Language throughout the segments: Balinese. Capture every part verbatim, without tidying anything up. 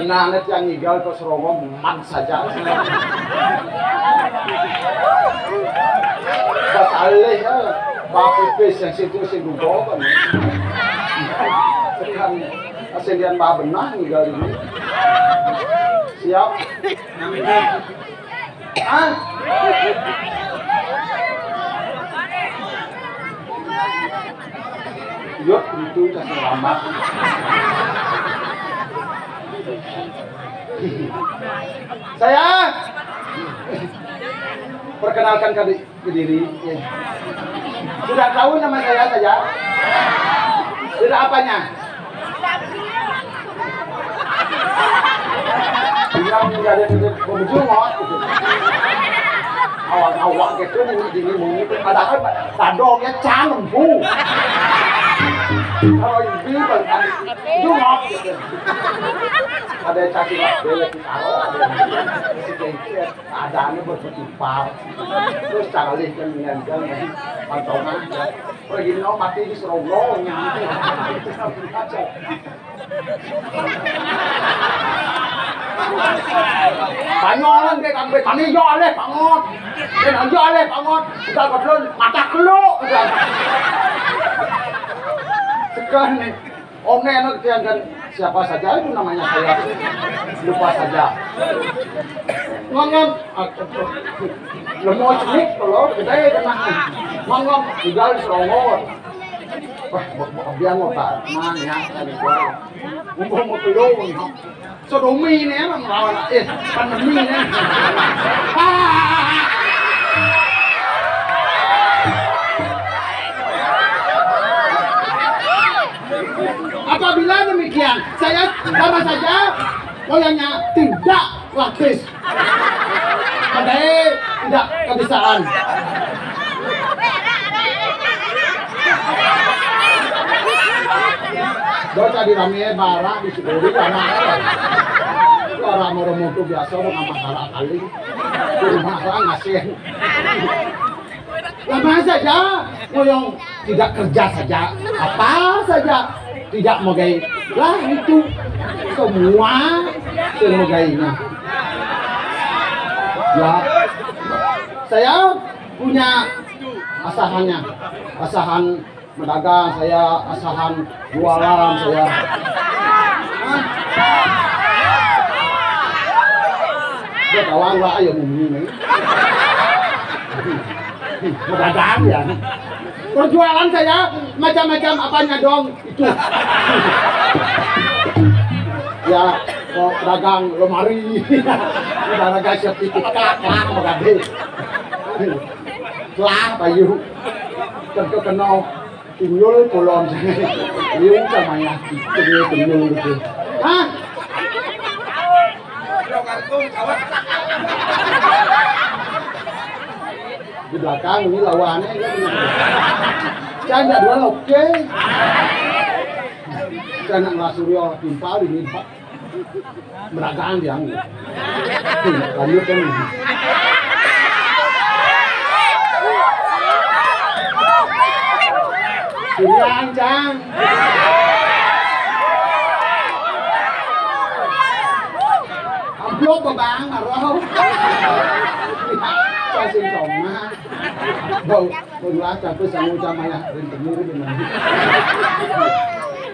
Nah, anak yang ngigal ke Serongo, man saja. Pas alih, ya. Bapipis yang situ, sing dugo, kan. Sekarang, sing lian bah benah ngigal ini. Siap. Ah. Yuk, itu kasih lama. Saya perkenalkan ke, ke diri. Ya. Sudah tahu nama saya saja? Sudah apanya? Bilang menjadi pemujungot gitu. Awak-awak gitu, ini gini, ini. Padahal tadongnya cangem, Bu. Kalau ibu, bang, jungok gitu. Ada yang caci lagi, lagi taruh, ada yang sedikit, ada yang berputar. Terus cari kan dengan, dengan pantongan. Pergi no mati di seronggonya. Panyolan ke kampe, kami yo aleh pangot. Ke yo aleh pangot. Udah godlon, mata kelu. Sekarang nih, Om Neno, kan, siapa saja itu namanya saya. Lupa saja. Ngongon, ah, lemo cenik kalau gede kena. Ngongon, tinggal seronggot. Wah, biang apa? Nanya, tadi gua. Mumpung mau tolong. Sodomi ini emang lawan, eh, pandemi ini. Ah! Apabila demikian, saya sama saja goyangnya tidak lapis. Padahal tidak kebiasaan. Bocah di rame bara di Sukuri, anak. Orang mau mutu biasa, mau nambah bara kali. Di rumah orang ngasih. Lama saja, ngoyong tidak kerja saja, apa saja tidak megai lah itu, semua semegainya. Ya, saya punya asahannya, asahan medagang saya, asahan jualan saya. Hah? Udah tahu lah, ayo mumi nih. Medagang ya. Perjualan saya macam-macam apanya dong itu. Ya, kok dagang lemari. Udah dagang sertifikat lah, magade. Lah, bayu. Tentu kenal. Tuyul kolon. Tuyul sama ya. Tuyul, tuyul gitu. Hah? Di belakang ini lawannya kan. Canda dua oke. Canda ngelah suryo timpal ini, Pak. Meragaan dia. Lanjut kan. Sini ancang. Amplop bang, aroh. Kasih sama. Bau. Pun lah, tapi sama ucap ayah dan temu gitu, nah.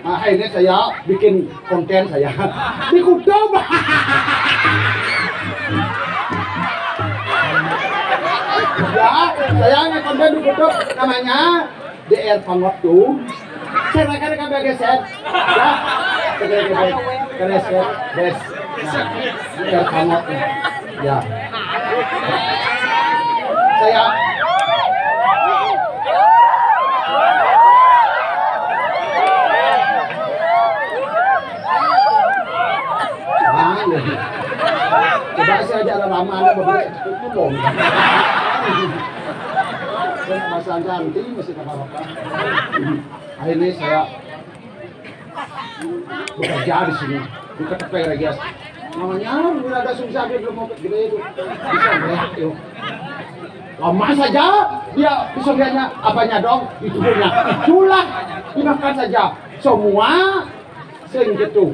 Nah, akhirnya saya bikin konten saya. Dikutuk. Ya, saya nge-konten dikutuk. Namanya D R Pangot tuh. Saya makan ke bagian saya. Ya. Oke, oke, oke. Kena set, bes. Nah, biar kamu, ya. Saya. Ah, iya. Coba saya aja ada lama, ada beberapa cukup belum. Saya pasang ganti masih apa-apa. Akhirnya saya bekerja di sini, di Ketepeng, Regias. Namanya udah ada susah, dia belum mau gede itu. Bisa melihat, yuk. Lama saja dia bisa melihatnya, apanya dong? Di tubuhnya. Itulah, dimakan saja. Semua sing gitu.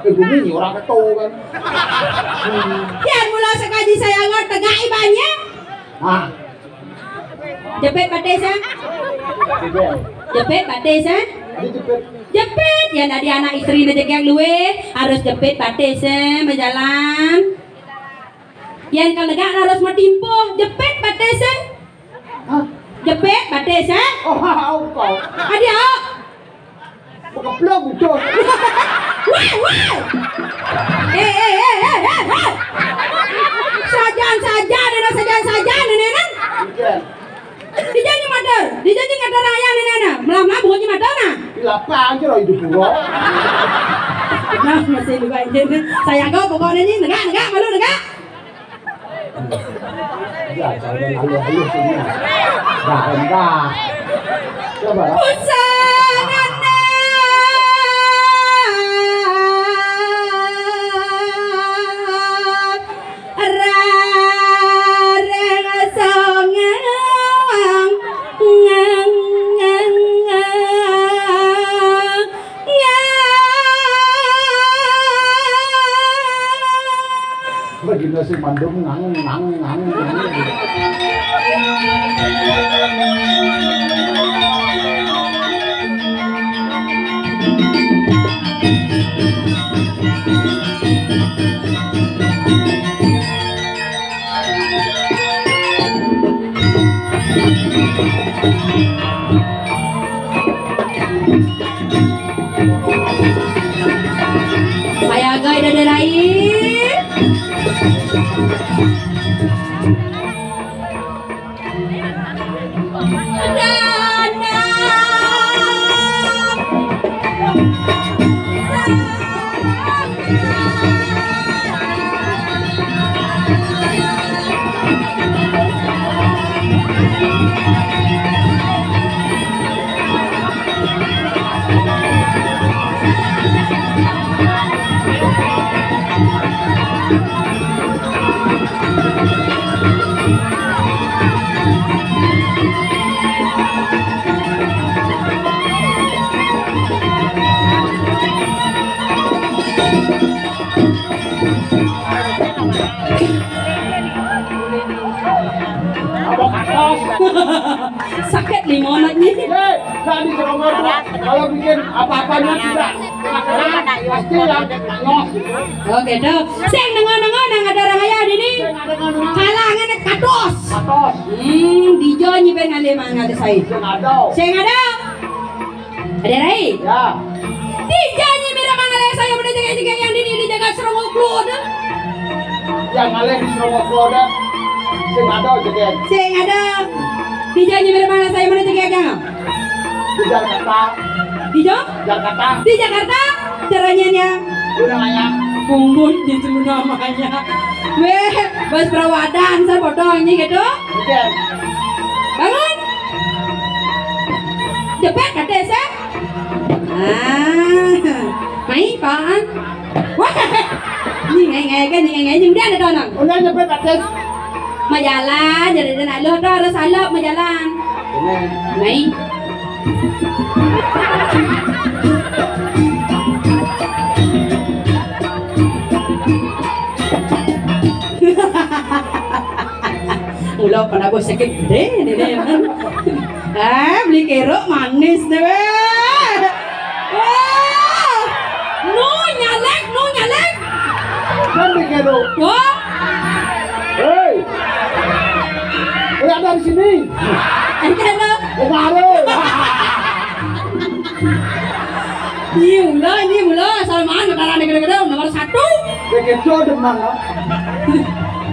Eh, gua ni orang keto kan. Yan mula sakaji saya ngot tegak ibanya. Ah. Jepit batis, eh. Jepit batis, eh. Jepit. Yan dadi anak istri ne jegeg luwe, harus jepit batis, eh, majalan. Yan kal negak harus matimpo, jepit batis, eh. Hah? Jepit batis, eh. Oh, kau. Adi, oh. Pakeplok ucus. Wah, wah. Eh, eh, eh, eh, eh, eh. Sajan, sajan, nena sajan, sajan, nena. Iya. Dijanji mater, dijanji ngater ayah nena. Melam-melam bukannya mater nah. Di lapang aja loh hidup gua. Nah, masih juga ini. Saya kau pokoknya ini negak, negak, malu negak. Ya, jangan halus-halus ini. Nah, enggak. Coba. Pusana rareng songeng, ngang, ngang, ngang. Lagi nasi mandum ngang, ngang, ngang, ngang. Saya gai dada lain. Sakit lima anak ni. Eh, tadi kalau bikin apa-apanya tidak kena-kena, pasti yang ngos. Oke, tuh. Sing dengar-dengar nang ada orang ayah di ni. Kalangan katos. Katos. Hmm, dijo nyi ben ngalih mangal sai. Sing ada. Sing ada. Ada rai? Ya. Dijo nyi mira mangal saya mana jaga-jaga yang di ni, jaga serongok keluar dah. Yang ngalih di serongok keluar dah. Sing ada jaga. Sing ada. Dijo nyi mira mangal saya mana jaga-jaga. Di Jakarta. Di Jo? Jakarta. Di Jakarta. Caranya nya. Lu namanya? Bungun gitu namanya. Weh, bas perawadan, saya bodoh ini gitu. Oke. Bangun. Jepet kata saya. Ah, mai paan. Wah, ni ngai ngai kan, ni ngai ngai ni udah ada tonang. Udah nyampe batas. Majalan, jadi dia nak lu tu harus alap majalan. Ini. Mai. Mula pernah bos sakit gede ni dia. Eh, beli kerok manis deh. Wah. No nyalek, no nyalek. Kan beli kerok. Wah. Hei. Udah ada di sini. Enggak ada. Enggak ada. Ni mula, ni mula. Salman negara negara nomor satu. Dia kecoh demen lah.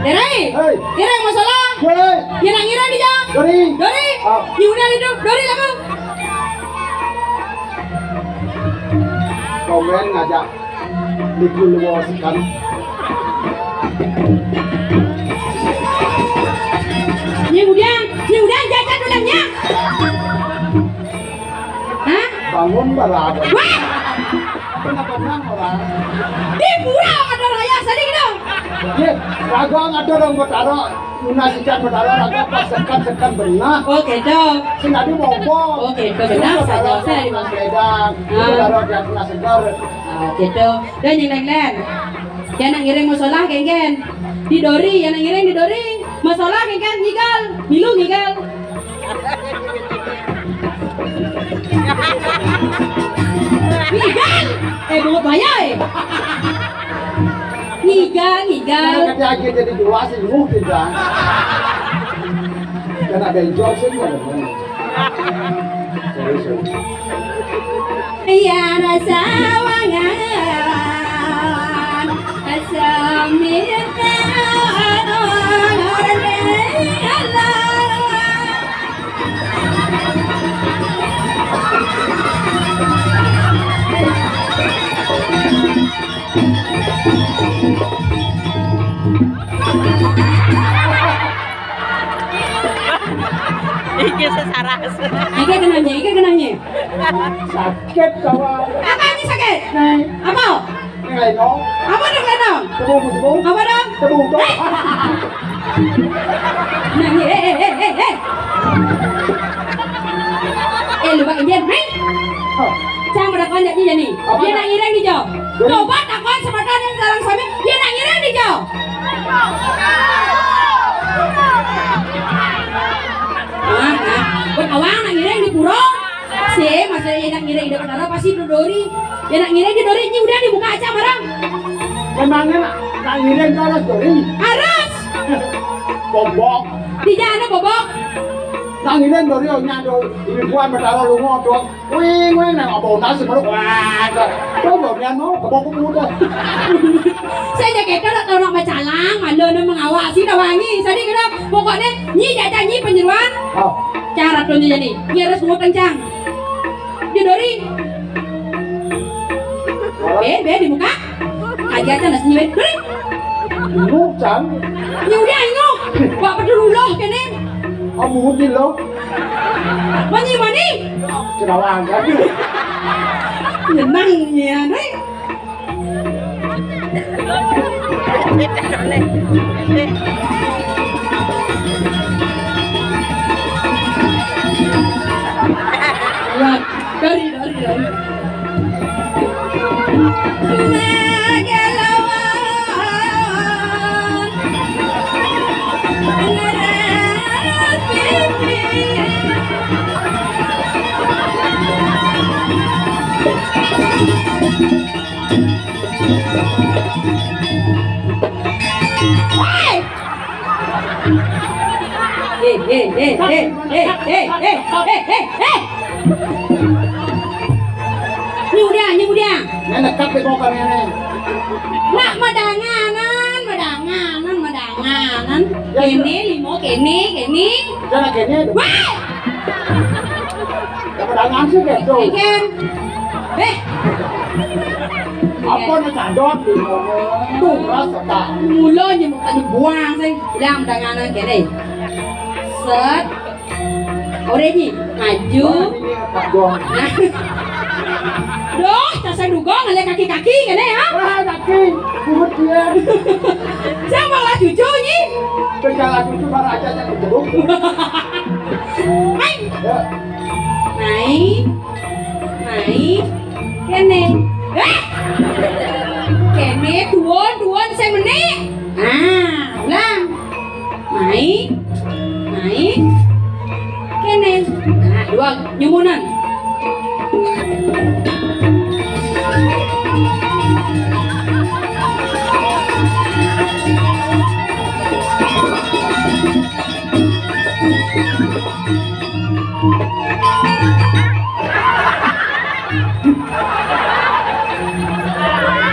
Derai. Hei. Derai masalah. Hei. Ngira ngira dia. Dori. Dori. Ah. Ni udah hidup. Dori lagu. Komen ngajak liku luas kan. Ni udah, ni udah jajan ulangnya. Hah? Bangun balaga. Wah! Kenapa nang orang? Di pura ada raya sedih dong. Nggih, raga ngatur ring Betara, nunas ican Betara, raga pas seken-seken bener. Oh, gitu. Sing dadi monggo. Oh, gitu, bener saja. Saya di Mas Ledang. Ah. Betara dia kena segar. Oh, gitu. Dan yang lain-lain. Ya nak ngiring musola, kéngkén. Di dori, ya nak ngiring di dori. Musola, kéngkén, ngigal. Milu ngigal. Ngigal. Eh, bungut bahaya, eh. Ngigal, ngigal. Mana kata aja jadi dua sih, lu tidak. Kan ada hijau sih, nggak ada mana. Sorry, sorry. Iya, rasa wangan. Rasa mirna. Iki sesaras. Iki kenanya, iki kenanya. Sakit kawan. Apa ini sakit? Nih. Apa? Ngeleno. Apa dong ngeleno? Tepung, tepung. Apa dong? Tepung, tepung. Eh. Nah, ini, eh, eh, eh, eh, eh. Eh, lu bak Indian, hei. Hah. Cang pada konyol ni jadi. Apa? Dia nak ngiring di jo. Jadi? Coba takon sama dia sareng sami. Dia nak ngiring di jo. Ah, ah. Buat awang nak ngiring di pura. Sih, maksudnya nak ngiring di Betara pasti dodori. Ya nak ngiring di dori, ini udah dibuka aja barang. Memangnya nak, nak ngiring ke harus dori? Harus. Bobok. Di mana bobok? Nak ngiring dori, oh, nyado. Ibu-ibuan Betara lunga, dong. Wing, wing, nang apa utas, baru, wah, tuh, dorian mau, kebok, kebok, kebok. Saya jaket kan tak nak bacalang, malu nak mengawasi, dah wangi. Saya kira, pokoknya, nyi jajan, nyi penyeruan. Oh. Cara tuh nyi jadi, nyi harus ngutang, cang. Di dori. Be, be, di muka. Aja aja nasi nyewet. Dori. Ngutang. Nyi udah, nyi. Wak pedul uloh kene. Kamu di lo. Mani, mani. Kenalan, kan? Nyenang, ya, Dori. Wah, dari, dari, dari. Hei! Hei, hei, hei, hei, hei, hei, hei, hei, hei, hei. Ini udah, ini udah. Ini dekat di bawah ini. Nak madanganan, madanganan, madanganan. Ya, kene, limo, kene, kene. Jangan kene. Wah! Dapat tangan sih, guys, tuh. Ikan. Eh. Apa nih, cadot? Tuh, rasa tak. Mula nyemuk tadi buang sih. Yang tanganan kene. Set. Ore nyi, maju. Ini, Pak Gong. Duh, dasar dugong, ngeliat kaki-kaki kene, ya? Ah, kaki. Buat dia. Siapa lah cucu, nyi? Kejalan cucu, marah aja, aja, kejeduk. Hai. Ya. Mai. Mai. Kene. Eh! Kene, tuwun, tuwun, sing menik. Ah, ulang. Mai. Mai. Kene. Nah, dua nyumunan.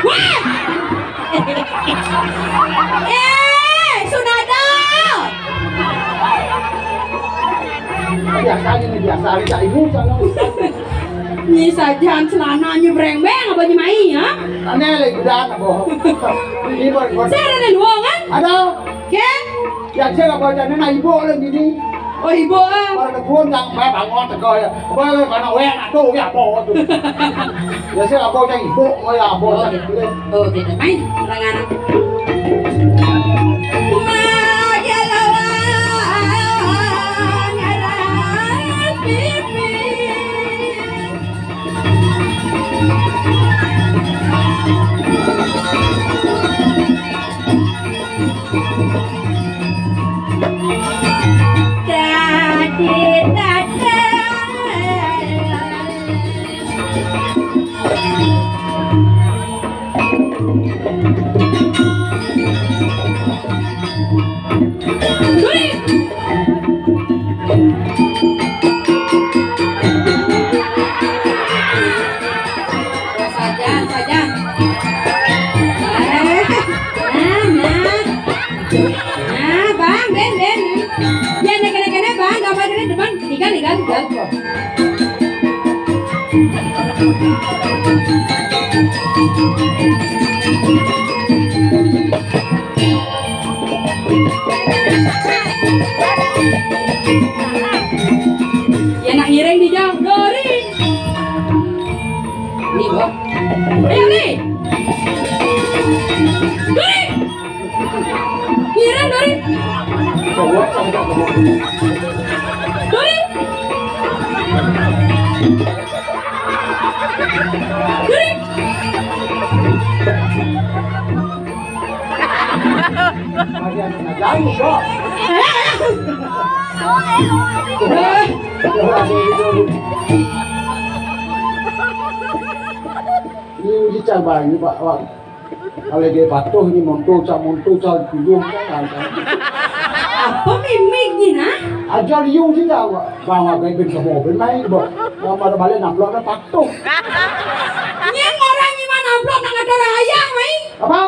Wah! Eh, Sunada! Biasa aja nih, biasa aja. Ibu, jangan. Nyi sajan celana nyi breng-breng apa nyi mai, ya? Aneh lagi, udah, apa? Ini, Bos, Bos. Saya ada dua, kan? Ada. Oke. Ya, saya nggak baca, ini, nah, ibu lagi, ini. Oh, ibu, ah. Pada kebun, yang, eh, bangun, teko, ya. Apa, ya, karena, weh, aduh, ya, apa, tuh. Ya, saya nggak baca, ibu, oh, ya, apa, oh, gitu. Oh, gitu. Main, orang anak. Saja, saja. Eh, nah, nah. Nah, Bang, ben, ben. Ya, nek, nek, nek, Bang, gambar ini depan. Ikan, ikan, ikan. Ya, nak ngiring di jauh. Dori. Ini, Bang. Ayo, nih. Dori. Ngiring, Dori. Dori. Dori. Jauh, kok. Ini uji cabang ini, Pak, Pak. Kalau dia patuh ini monto, cak monto, cak tujuh, kan, kan. Apa mimik ni, nah? Ajar liung sih, dah, Pak. Bang, Pak, ben kamu, ben main, Pak. Yang pada balik namplok, kan patuh. Nying orang ni mana namplok nak ada orang ayah, mai? Apa?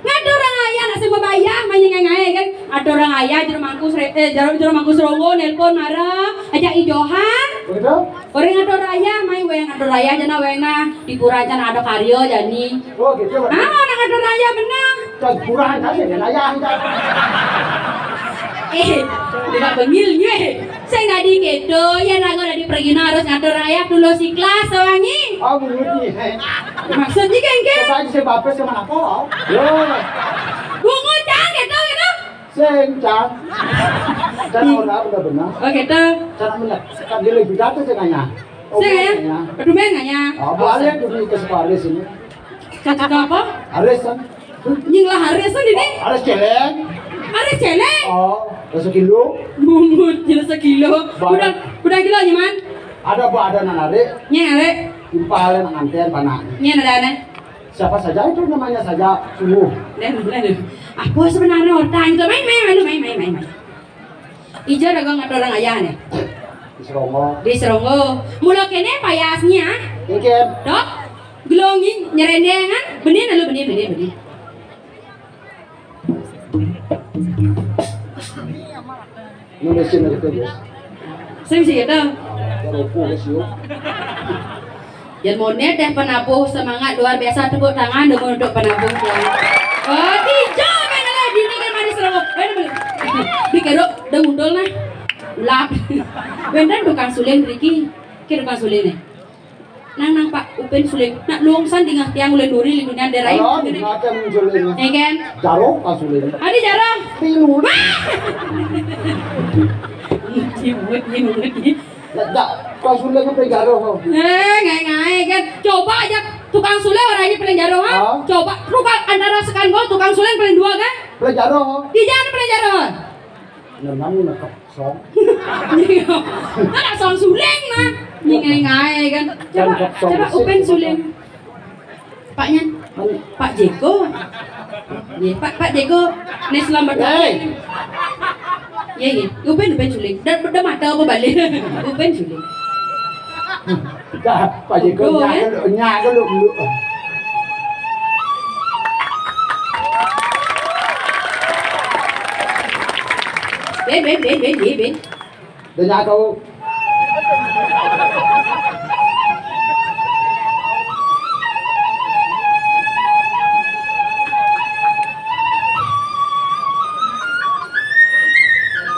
Ngadorang ayah nak semua bayar, mai ngai-ngai kan. Adorang ayah jero mangku sere-, eh, jero, jero mangku seronggo nelpon marah, ajak ijohan. Begitu? Orang ngadorang ayah, mai weng ngadorang ayah jana weng nah di pura jana ada karya jani. Oh, gitu, Pak. Ah, nak ngadorang ayah benar. Kan kurang aja kan ayah kita. Eh, tidak bengil ye. Sing tadi gitu, ya nago tadi pergi harus ngatur ayah dulu si kelas wangi. Oh, bungut ni. Maksudnya kan ke? Coba aja saya baper sama apa? Yo. Bungut cang gitu, gitu. Sing cang. Cara orang benar-benar. Oh, gitu. Cara benar. Kan dia lebih kata saya nanya. Sing ya? Aduh, main nanya. Oh, boleh dulu ke sekolah sini. Kata apa? Aris kan? Nying lah Aris kan ini? Aris celeng. Aris celeng? Oh, rasa kilo. Bungut, jelas sekilo. Bang. Udah, udah kilo nyaman. Ada apa ada nak narik? Nying narik. Impal nak nganten panak. Nying ada aneh. Siapa saja itu namanya saja sungguh. Dan, dan. Apa sebenarnya orang itu? Main, main, main, main, main, main. Ija dagang atau orang ayah nih? Di Seronggo. Di Seronggo. Mula kene payasnya. Mungkin. Dok, gelongi nyerendengan. Benih lalu benih, benih, benih. Ini mesin ada tuh, guys. Saya bisa gitu. Ada rokok, guys, yuk. Yang monet deh penabuh semangat luar biasa, tepuk tangan dulu untuk penabuh ya. Oh, tijo main lah dini kan mari selalu. Main dulu. Di keruk dah ngundul nah. Lap. Benten tukang suling Riki. Ke tukang suling nih. Nang nang Pak Upin suling. Nak luang san dingah tiang ulen duri lindungan derai. Kalau di mata muncul ini. Ya kan? Jaro kan suling. Ada jaro. Tilu. Imut, imut, imut. Lah, dak, tukang suling kan paling jaro, ho. Eh, ngai-ngai kan. Coba aja tukang suling orang ini paling jaro, ha? Hah? Coba tukang antara sekan gol tukang suling paling dua kan? Paling jaro, ho. Di jalan paling jaro. Nah, namu nak song. Ada song suling mah. Ini ngai-ngai kan. Coba, coba Upin suling. Paknya, Pak Jeko. Ye, Pak, Pak Jeko. Nih selamat. Hei. Ye, ye. Upin, Upin suling. Dah, dah mata apa balik? Upin suling. Dah, Pak Jeko. Tuh, nyak ya? Dulu, nyak dulu, dulu. Ben, ben, ben, ben, ben, ben. Dia nyak tahu.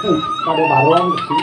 Hmm, pada baruan sih.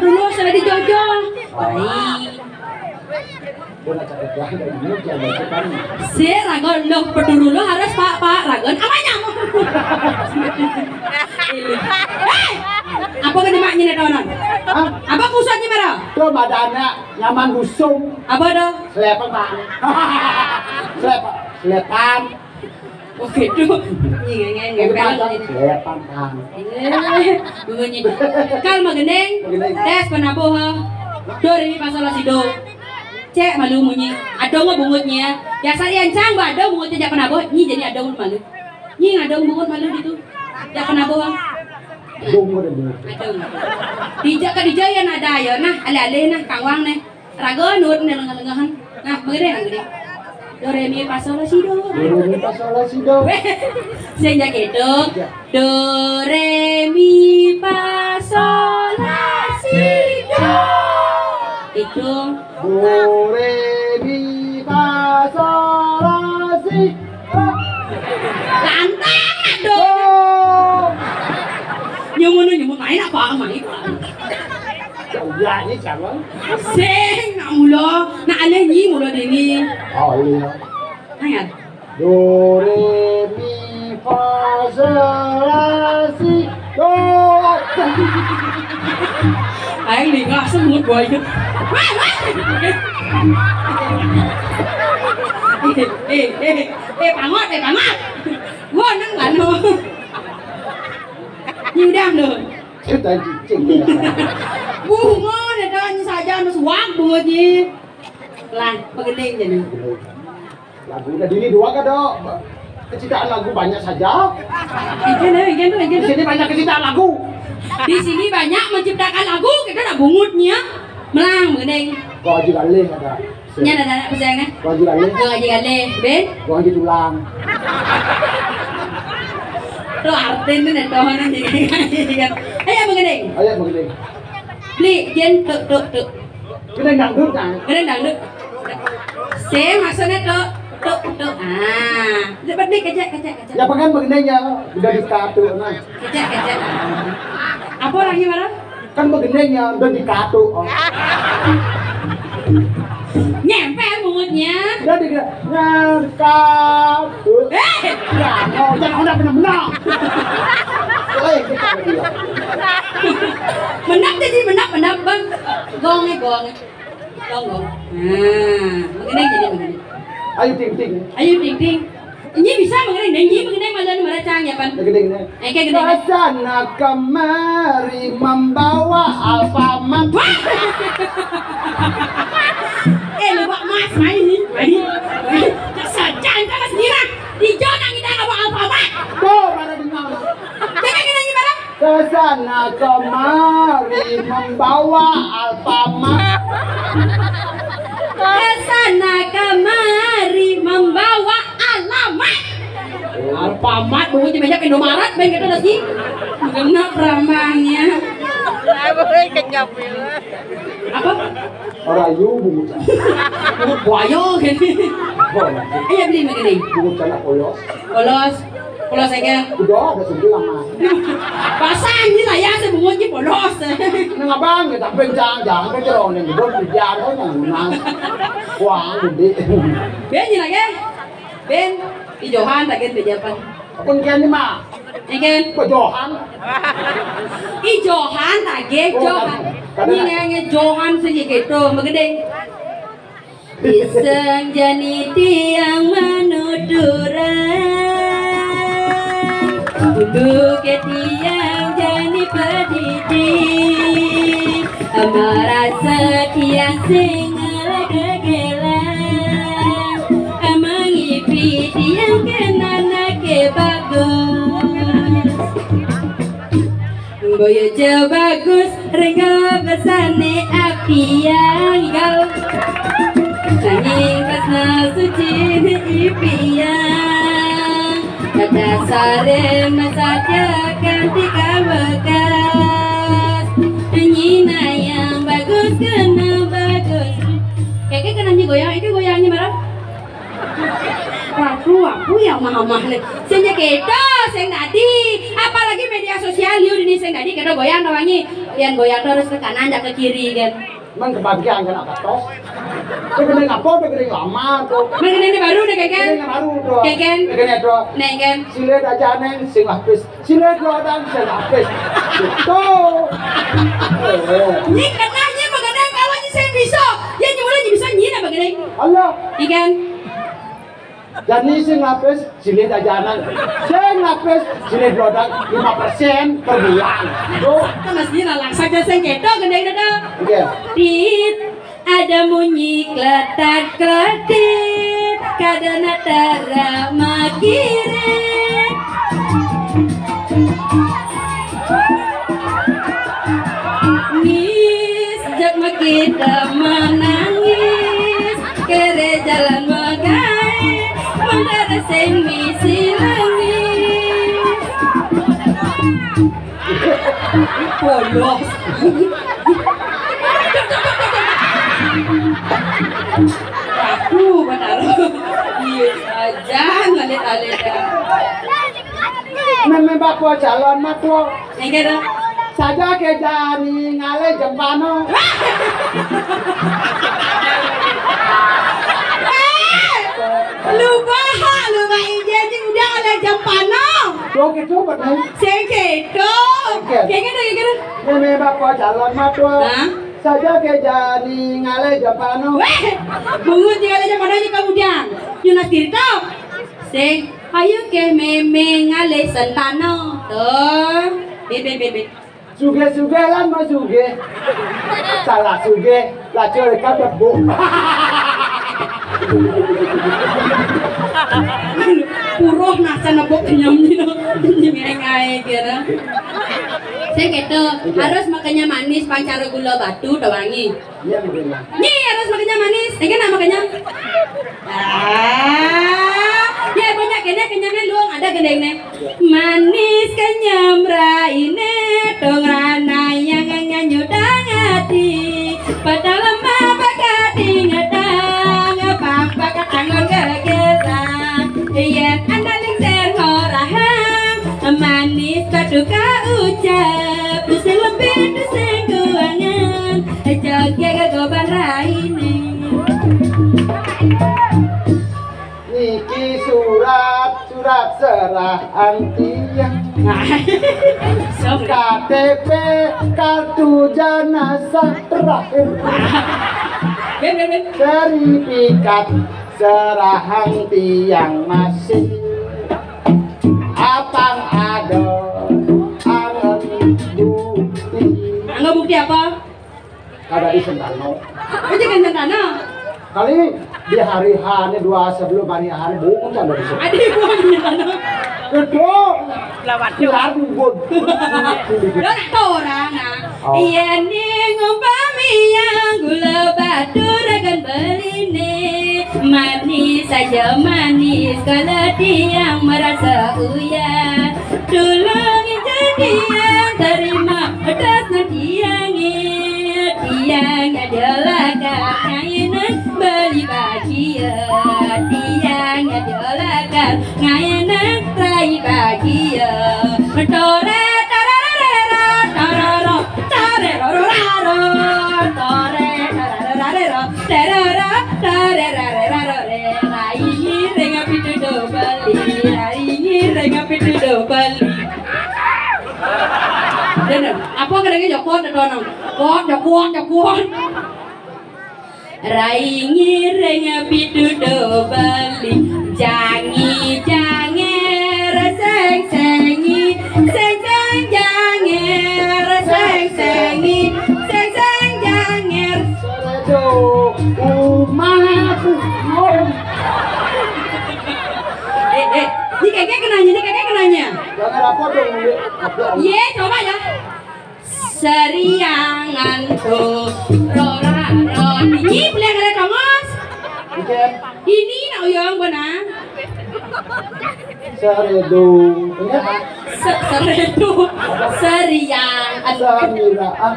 pedulur, sudah dijojol. Baik. Si ragon lo pedulur lo harus pak pak ragon apa nyamuk. Hei, apa kan mak nyine tawanan? Hah? Apa kusutnya marah? Tuh madana. Nyaman busung. Apa tuh? Selepan, Bang. Selepan. Selepan. Oh gitu. Iya, iya, iya. Selepan, Bang. Iya. Bunyi. Kal magendeng. Magendeng. Tes penabuh, ha. Do, re, mi, fa, sol, la, si, do. Cek malu munyi. Ada nggak bungutnya? Biasa yang cang, ada bungutnya, jak penabuh. Nyi jadi ada nggak malu. Nyi ada bungut malu gitu. Jak penabuh. Ada. Dijak ke dijak ya nada ya nah, alih-alih nah, kawang nih. Raga nut nih lengah-lengahan. Nah, begini nah, begini. Do, re, mi, fa, sol, la, si, do. Do, re, mi, fa, sol, la, si, do. Sing jak itu. Do, re, mi, fa, sol, la, si, do. Itu. Do, re, mi, fa, sol, la, si, do. Lantang, aduh. Oh. Nyumun, nyumun, main apa, main? Ya, ini jangan. Sing, nak mula, nak alih nyi mula dini. Oh, iya. Ayo. Do, re, mi, fa, sol, la, si, do. Aing lingah semut, boy. Eh, eh, eh, eh, pangot, eh, pangot. Gua nang lano. Nyudang lo. Kita cicing. Bunga, ada saja, mas wang bunga ji. Lah, begini jadi. Lagu udah dini dua kada. Kecintaan lagu banyak saja. Ikan, eh, ikan tuh, ikan Di tuh. Sini banyak kecintaan lagu. Di sini banyak menciptakan lagu, kita ada bungutnya. Melang, begini. Kok Haji Galih ada? Nya ada anak pesan, eh? Kok Haji Galih? Kok Haji Galih, Ben? Kok Haji Tulang. Tuh artin tuh, nih, tuh, nanti. Ayo, begini. Ayo, begini. Beli, jen, tuh, tuh, tuh. Kena dangdut, kan? Kena dangdut. Saya maksudnya tuh, tuh, tuh. Ah, dapat nih, kejek, kejek, kejek. Ya, pengen begini ya, udah dikatu, nah. Kejek, kejek. Apa orangnya marah? Kan begini ya, udah dikatu. Oh. Ngempel mulutnya. Udah dikatu. Ngekatu. Eh! Ya, mau jangan udah benar-benar. Eh, kita lagi ya. Menap jadi menap, menap, Bang. Gong nih, gong. Gong, gong. Nah, begini jadi begini. Ayo, ting, ting. Ayo, ting, ting. Ini bisa begini, ini begini malah meracang ya, Pan. Begini, begini. Oke, gini. Kasana kemari membawa Alfamart. Wah! Eh, lupa mas, main nih, main, main. Kesajaan kan mas ngira. Di zona kita nggak bawa Alfamart. Tuh, mana dengar. Jangan gini, gimana? Kesana kemari membawa Alfamart. Kesana kemari membawa alamat. Alfamart, bunyi banyak Indomaret, ben kita udah sih. Genap ramangnya. Apa? Orayu bungut. Bungut buaya gini. Ayo beli begini. Bungut anak polos. Polos. Polos aja. Udah, udah sendiri lama. Pasang ini lah ya, saya bungut ini polos. Nang abang ya tak bencang, jangan kan cerong yang gedor hujan kan yang lunas. Wah, gede. Ben ini lagi. Ben, di Johan lagi di Japan. Apa yang ini mah? Egen. Bejohan. I Johan, tage, oh, Johan. Ini nanya Johan saja gitu, begedeng. Iseng jani tiang manuturan. Kudu ke tiang jani pedidi. Merasa tiang sing ngelegegelan. Emang ipi tiang kenana ke bagus. Boyo jauh bagus, rengga besane apiang gau. Nanging tresna suci ni ipiang. Kata sare masatya kanti kawekas. Nyina yang bagus kena bagus. Keke kena nyi goyang, itu goyangnya marah. Waduh, aku ya mama nih. Sing kita, sing tadi. Apalagi media sosial, yuk ini sing tadi kita goyang doang nih. Yang goyang terus ke kanan, jangan ke kiri kan. Emang kebagian kan apa tos? Itu gede apa? Itu gede lama tuh. Mending ini baru deh, Keken. Ini yang baru tuh. Keken. Ini tuh. Neng, Ken. Silet aja neng, sing lapis. Silet lo dan sing lapis. Tuh. Ini kenanya mengenai kalau ini saya bisa. Gini. Allah. Ikan. Jani sing lapis silih dajanan. Sing lapis silih blodak lima persen per bulan. Tuh. Kan asli lalang saja sing ketok gendeng dada. Oke. Tit, ada munyi kletak kletit, kadana tara makirit. Nis, jak makita manangis, kere jalan magai, mandara sing misi langis. Polos. Aduh, benar. Iya, aja ngalit-alit. Meme bapa calon matua. Yang kira. Saja ke jani ngalih jempano. Eh, lupa, lupa ijin udah ngalih jempano. Tuh gitu benar. Sing gitu. Oke. Kayak gitu, kayak gitu. Meme bapa calon matua. Hah? Saja ke jani ngalih jempano. Weh, bungut tinggal aja padanya kemudian. Yunas Tirta. Sing, ayo ke meme ngalih sentano. Tuh, bebe bebe. Sugih-sugih lan mau sugih. Salah sugih, lacur kabeh bu. Puruh nasa nebuk nyem nyem nyem ae kira. Sing gitu, harus makanya manis pancara gula batu tawangi. Iya, bener. Nyi harus makanya manis. Tengah nama makanya. Ah, ya banyak kena kenyangnya luang ada gendengnya. Manis kenyam raine dong rana yang nyanyudang hati. Pada lemah bakati ngedang apa bakatanggon gegeran. Iya, anda lingser ngorahang. Manis paduka ucap, dusun lebih dusun kuangan. Joget goban raine. Niki surat, surat serah antiang. Nah. Sok. K T P, kartu jenazah terakhir. Ben, ben, ben. Sertifikat serahang tiang masih. Apang ada angen bukti. Anggo bukti apa? Kada di Sentano. Aja kan Sentano. Kali di hari H ini dua sebelum hari H ini bukan dari Sentano. Ada bukan Sentano. Itu. Lawan. Keluar bubun. Lo nak tahu orang, nah. Oh. Iya ning umpami yang gula batu ragan beline. Manis saja manis kalau tiang merasa uyah. Tulung jadi yang terima pedas nanti yang tiang ada lakar ngaina beli bahagia. Tiang ada lakar ngaina rai bahagia. Tore tarararara tararo tarerororaro tore tararararero teroro tarerareraro re rai ring api tudo bali rai ring api tudo bali. Dene, apa kadangnya jokot tonong. Kot jokot jokot. Rai ngiring pitudo Bali, jangi janger seng sengi, seng seng janger seng sengi, seng seng janger. Aduh, umahku. Eh, eh, ini kakek kenanya, ini kakek kenanya. Jangan apa dong, ini. Iya, coba ya. Seriangan tuh rora roti. Nyi beli ada tongos. Oke. Ini nak uyang benar. Seredu. Ini apa? Se- seredu. Seriangan. Samira. Ah.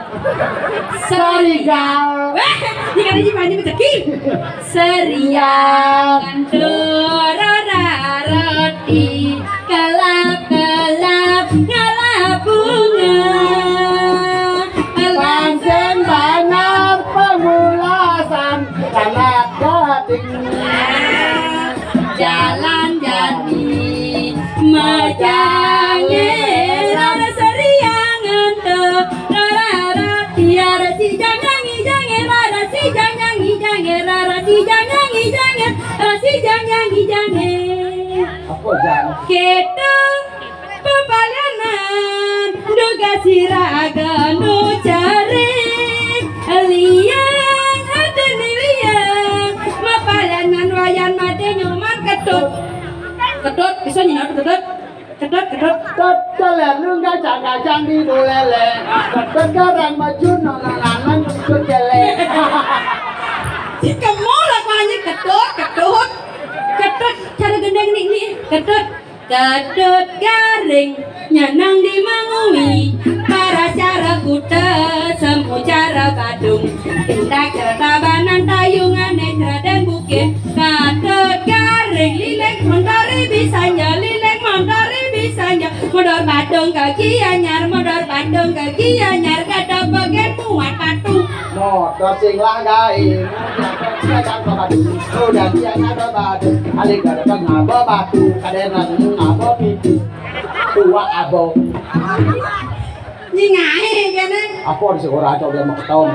Serigal. Weh, ini kan ini banyak rezeki. Seriangan tuh rora roti. Kelap-kelap ngalap bunga. Langsung banyak pemulasan tanah gading. Jalan jadi majange rara seriangan tuh rara tiara si jangangi jange rara si jangangi jange rara si Jangan ijange. Apa jang? Kita pepalianan duga sira agano jare. Liang hadene liang. Mapalianan wayan mate nyoman ketut. Ketut, bisa nyinau ketut. Kedut, kedut. Teteler nung gajang-gajang di bulele. Kedut garang maju nang lanang kedut cele. Si kemo lah banyak kedut, kedut. Kedut, cara gendeng nih, nih. Kedut. Kedut garing nyanang di mangui. Para cara kuta, semu cara badung. Tindak cara tabanan tayungane Raden Bukit. Kedut garing lilek mentari bisanya, lilek mentari bisanya. Modor Badung ke Gianyar, modor Badung ke Gianyar, kada bagian muat batu. Motor sing lah gae. Kadang ke batu. Udah dia ada batu. Alik ada ngaba batu. Kadang ngaba pipi. Tua abang. Nyingai kene. Apa di sekolah atau dia mau ketawa?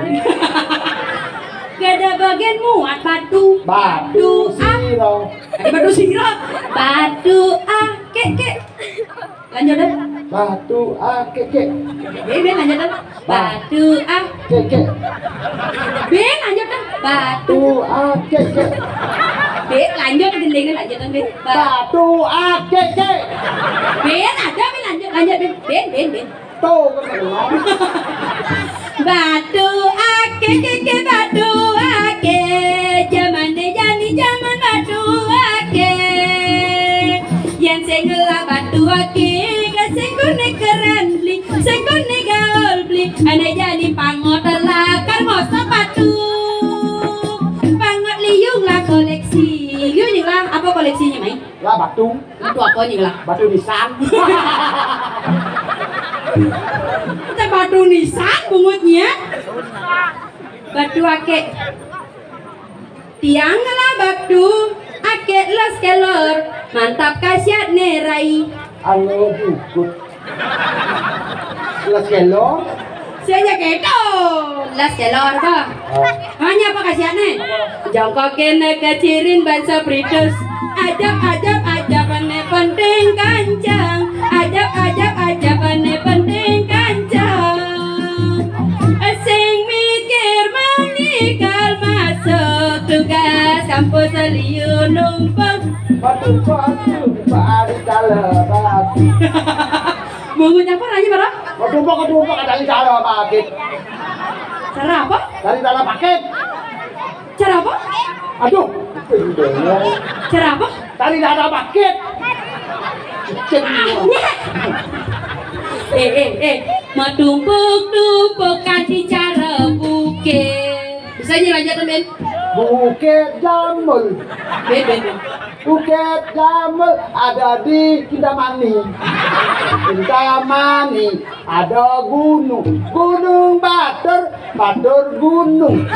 Kada bagian muat batu. Batu siro. Ada batu siro. Batu ah, kek, kek. Lanjut dah. Batu ah, kek, kek. Be, be, lanjut dah. Batu ah. Kek, kek. Be, lanjut dah. Batu. Batu ah, kek, kek. Be, lanjut gendengnya, lanjut dah, be. Ba- Batu ah, kek, kek. Be, ada, be, lanjut, lanjut, be. Be, be, be. Tuh, kan bener. Batu ake, ke, ke, batu ake. Jamane jani jaman batu ake. Yen sing ngelah batu ake, ke sing kone keren beli, sing kone gaul beli. Ane jani pangot lah, kar ngosok batu. Pangot liung lah koleksi. Liung lah, apa koleksinya, Mai? Lah, batu. Batu apa nih lah? Batu nisan. Kita batu nisan bungutnya. Batu ake. Tiang lah batu ake los kelor. Mantap kasiat nih rai. Anu jukut. Las kelor. Saya keto. Las kelor apa? Oh. Hanya apa kasiatnya? Jongkok kene kecirin bansa pritus. Ajab ajab ajab ne penting kancang. Ajab ajab ajab ne penting kancang. Sing mikir manikal masuk tugas kampus liu numpang. Batu batu batu dalam batu. Bungut apa ranya, Bara? Ketumpuk, ketumpuk, ada di cara paket. Cara apa? Dari tanah paket. Cara apa? Aduh, bengong. Cara apa? Dari tanah paket. Cek. Wah. Eh, eh, eh, matumpuk-tumpuk kan di cara bukit. Bisa nyi lanjut, Ben? Bukit Jamul. Ben, ben, ben. Bukit Jamul ada di Kintamani. Kintamani ada gunung. Gunung Batur, Batur gunung.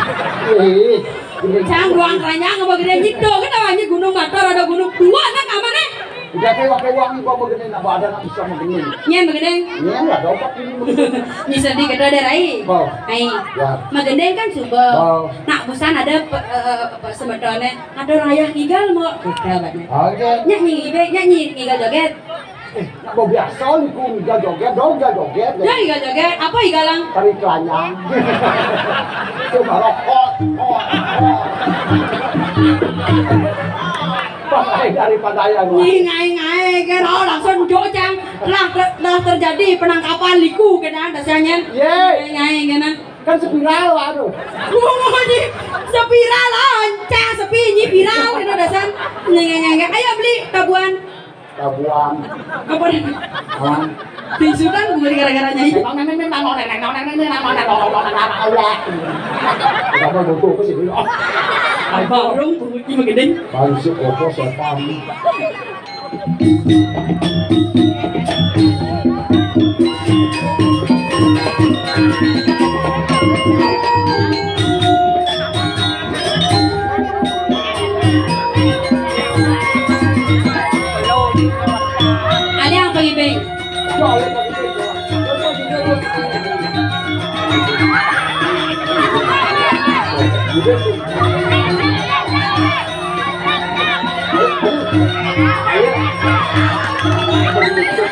Eh, gunung Cang, buang keranyang apa gede gitu? Kenapa aja Gunung Batur ada gunung dua kan aman eh? Udah kayak pakai uang gua begini, apa ada nggak bisa begini? Nyen begini. Nyen lah, dompet ini begini. Bisa di kedua ada rai. Oh. Hai. Ya. Magendeng kan suba. Oh. Nak busan ada pe- eh, eh, apa sebetulnya? Ada rayah ngigal mau. Udah banyak. Oke. Nyak nyi ibe, nyak nyi ngigal joget. Eh, nak mau biasa liku ngigal joget, dong ngigal joget. Ya ngigal joget, apa igalang? Tari kelanyang. Coba rokok. Oh, oh. Pas aing dari Padaya gua. Nyi ngai ngai kan oh langsung jocang. Lah ter- lah terjadi penangkapan liku kena dasarnya. Ye. Ngai ngai kena. Kan spiral aduh. Wah, di spiral ancah sepi nyi viral kena dasar. Ngai ngai ngai. Ayo beli tabuan. Tabuan. Apa? Aman. Bisukan gue gara-gara nyanyi. Nang nang nang nang nang nang nang nang nang nang nang nang nang nang. Apa buku apa sih? Apa orang bunyi begini? Bangsu opo sopan. Ada yang pergi, Beng? Ayo,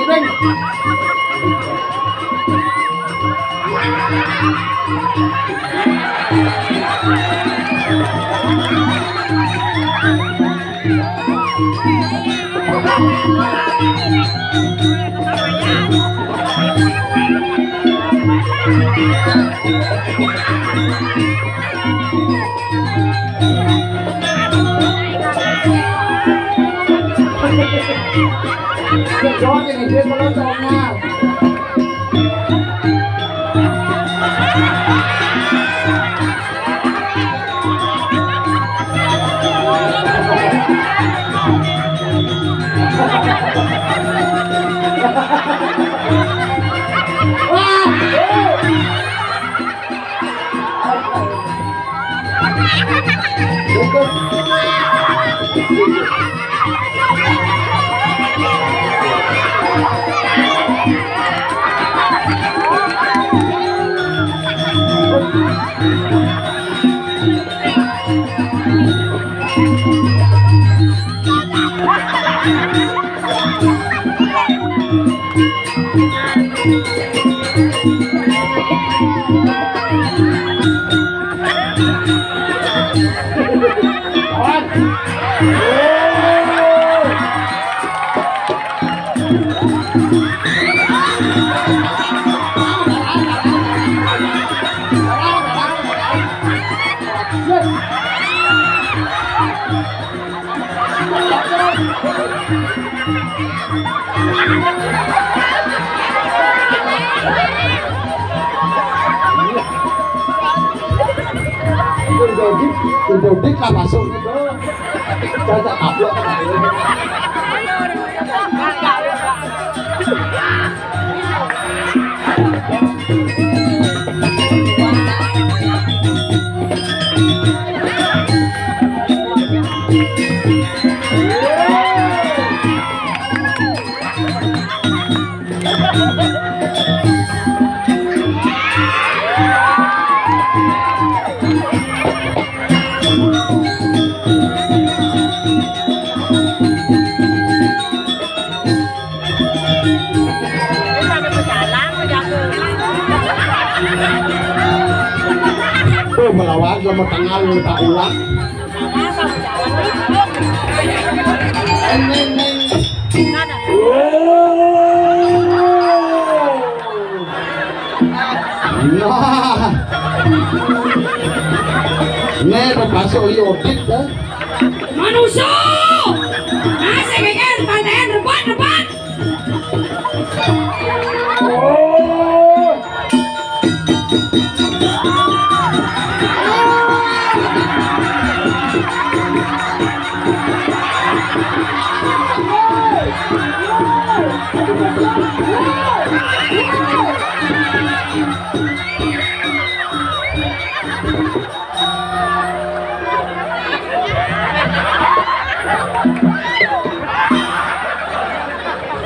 Ibing. Udah dik, udah dik lah masuk gitu. Caca ablok. Tuh, melawan sama tengah lu tak ulang. Neng, neng, neng. Nah. Nih, termasuk Yodit, ya. Manusia. Nah, saya pengen paten, rebat, rebat.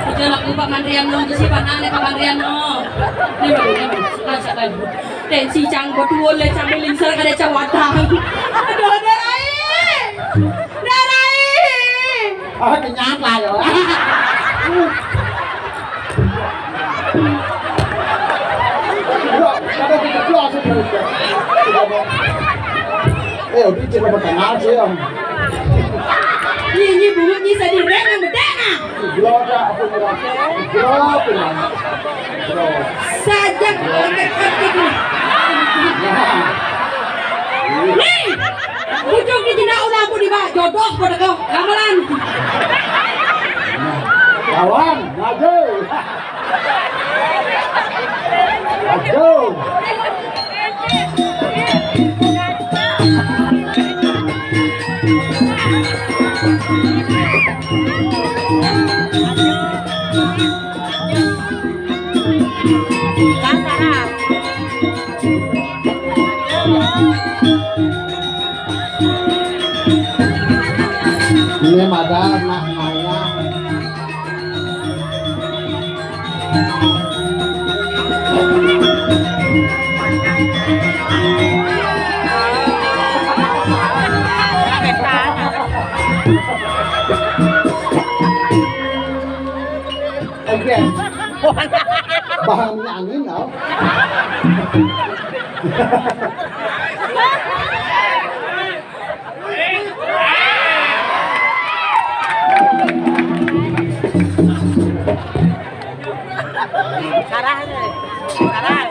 Aja lagu Pak Mandrian no, si Pak Nane Pak Mandrian no. Ini baru, ini baru. Suka, suka. Tensi cang berdua le, cang belingsar kada cang watang. Aduh, ada rai. Ada rai. Ah, kenyang lah ya. Eh, udah cek nomor tengah sih, Om. Nyi, nyi, bungut, nyi, sadih, reng, yang bedek, nah. Gelo, dah, aku nyerah. Gelo, aku nyerah. Gelo. Sajak, nih. Ujung di jendela udah aku di bawah, jodoh pada kau, gamelan. Kawan, maju. Aduh. Ini ada anak ayah. Bahan minyak angin, tau. Sarah, Sarah.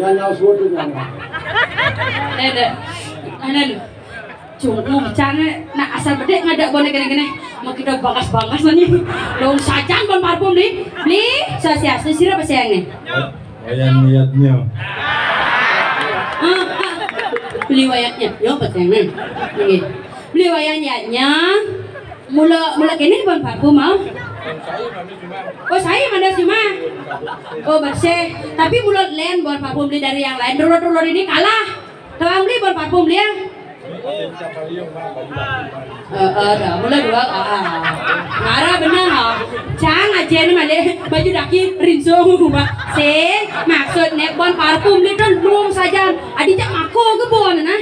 Nyanyau suut tu nyanyau. Ada, ada lu. Cuma cang, eh, nak asal bedek ngadak bonek kene-kene. Mau kita bangkas-bangkas nih. Dong sajan bon parfum nih. Beli, sosiasi sira apa sayang nih? Wayan niatnya. Ah, ah. Beli wayaknya. Yo, apa sayang nih? Ini. Beli wayan niatnya. Mula, mula kene bon parfum mau. Oh, saya mana cuma. Oh, bersih. Tapi mula lain bon parfum beli dari yang lain. Dulu-dulu ini kalah. Tawang beli bon parfum dia. Eh, eh, dah, mula dua, ah, ah. Marah benar, ah. Cang aja ni male, baju daki rinso rumah. Se, maksudnya bon parfum ni tu nung saja. Adi cak mako ke bon nah.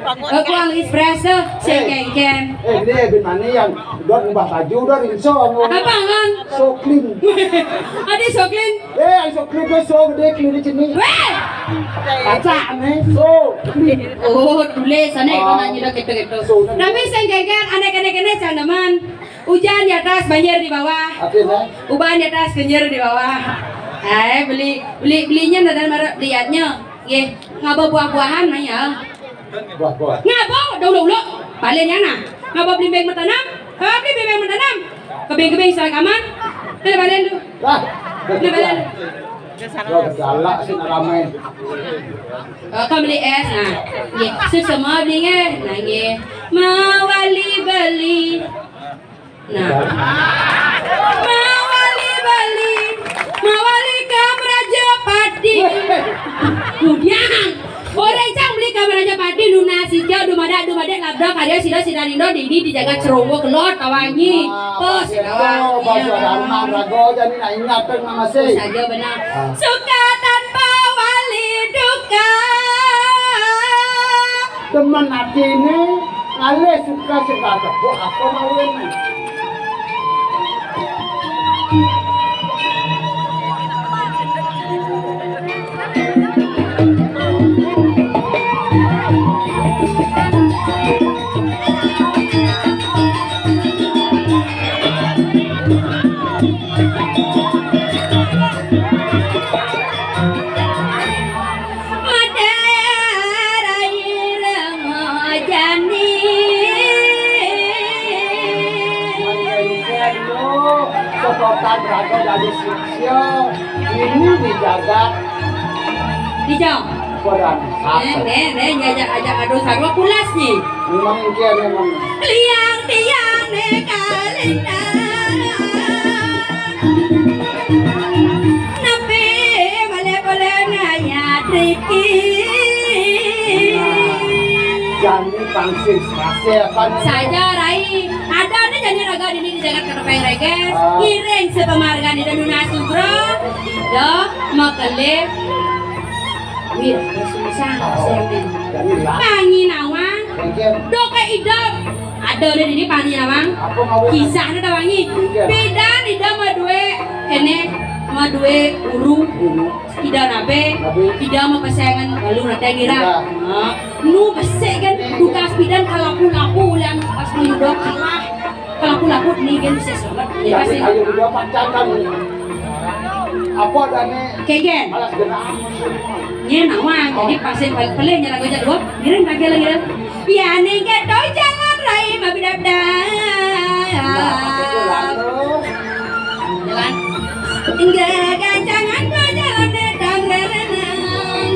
Eh, kuang express tu, se kengken. Eh, dia bin mana yang dot ubah baju, dot rinso. Apa kan? So clean. Adi so clean. Eh, so clean tu so gede clean di sini. Weh! Kaca ni, so clean. Oh, tulis sana itu nanya dah gitu-gitu. So, nah. Tapi sing geger, anak-anak ini jangan demen. Ujan di atas, banjir di bawah. Akhirnya? Uban di atas, kenyir di bawah. Eh, beli, beli, belinya nada marah, lihatnya. Ye, ngaba buah-buahan, nanya. Buah-buah. Ngaba, dulu-dulu. Balik ya, nah. Ngaba belimbing bertanam? Ngaba belimbing bertanam? Kebing-kebing salah kaman. Kena balik tu. Lah. Kena balik tu. Wah, galak sih nak ramai. Oh, kau beli es, nah. Ye, semua beli nge. Nah, ye. Mawali beli. Nah. Mawali beli. Mawali kam Raja Pati. Kemudian, orang cang beli kam Raja Pati, nuna sija, dumada, dumada, labda, karya, sida, sida, nindo, dini, dijaga, ceronggo, kelot, tawangi. Pos, tawangi. Baju ada aman, rago, jadi nak ingat, kan, Mama, sih. Saja benar. Ah. Suka tanpa wali duka. Demen atine ngalih suka sing katepuk apa mawon. Madara ireng jani. Sosokan raga dari sisia ini dijaga. Dijawab. Kurang. Nih, nih, nih, ajak, ajak adu sarwa pulas nih. Memang engke memang. Liang tiang ne kalintang. Napi bale-bale nanya triki. Jani pangsit serase apa? Saja, Rai. Ada nih jani raga dini di jagat Ketepeng Reges. Ah. Ngiring sepemarga di Danuna Sugro. Do, makele. Wih, susah, susah. Pangi nawang. Doke idam. Ada deh ini pangi nawang. Kisahnya tawangi. Pidan idam madue, kene madue uru. Idam nabe. Idam mau kesengan lalu nanti kira. Nah, nu besek kan dukas pidan kalapu-lapu ulian pas meyudo kalah. Kalau aku laput nih kan bisa sobat. Ya, tapi pasti ayo udah pacaran. Apa adanya? Kegen. Alas genaan. Nye nawang, jadi pasien paling pelih nyala gojek dua. Giring kaki lagi dah. Ya nih keto jalan rai mabidabda. Nah, pakai jalan lo. Jalan. Enggak gancangan gua jalan datang rerenang.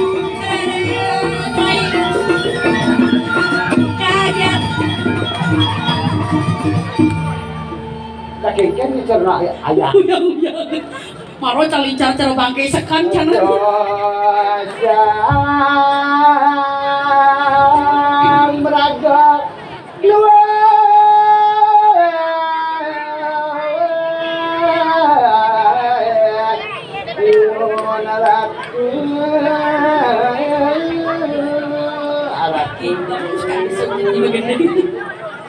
Kaget. Kan dicerna ayah. Uyang, uyang. Maro calicar cara bangke sekan cenah. Meraga luar.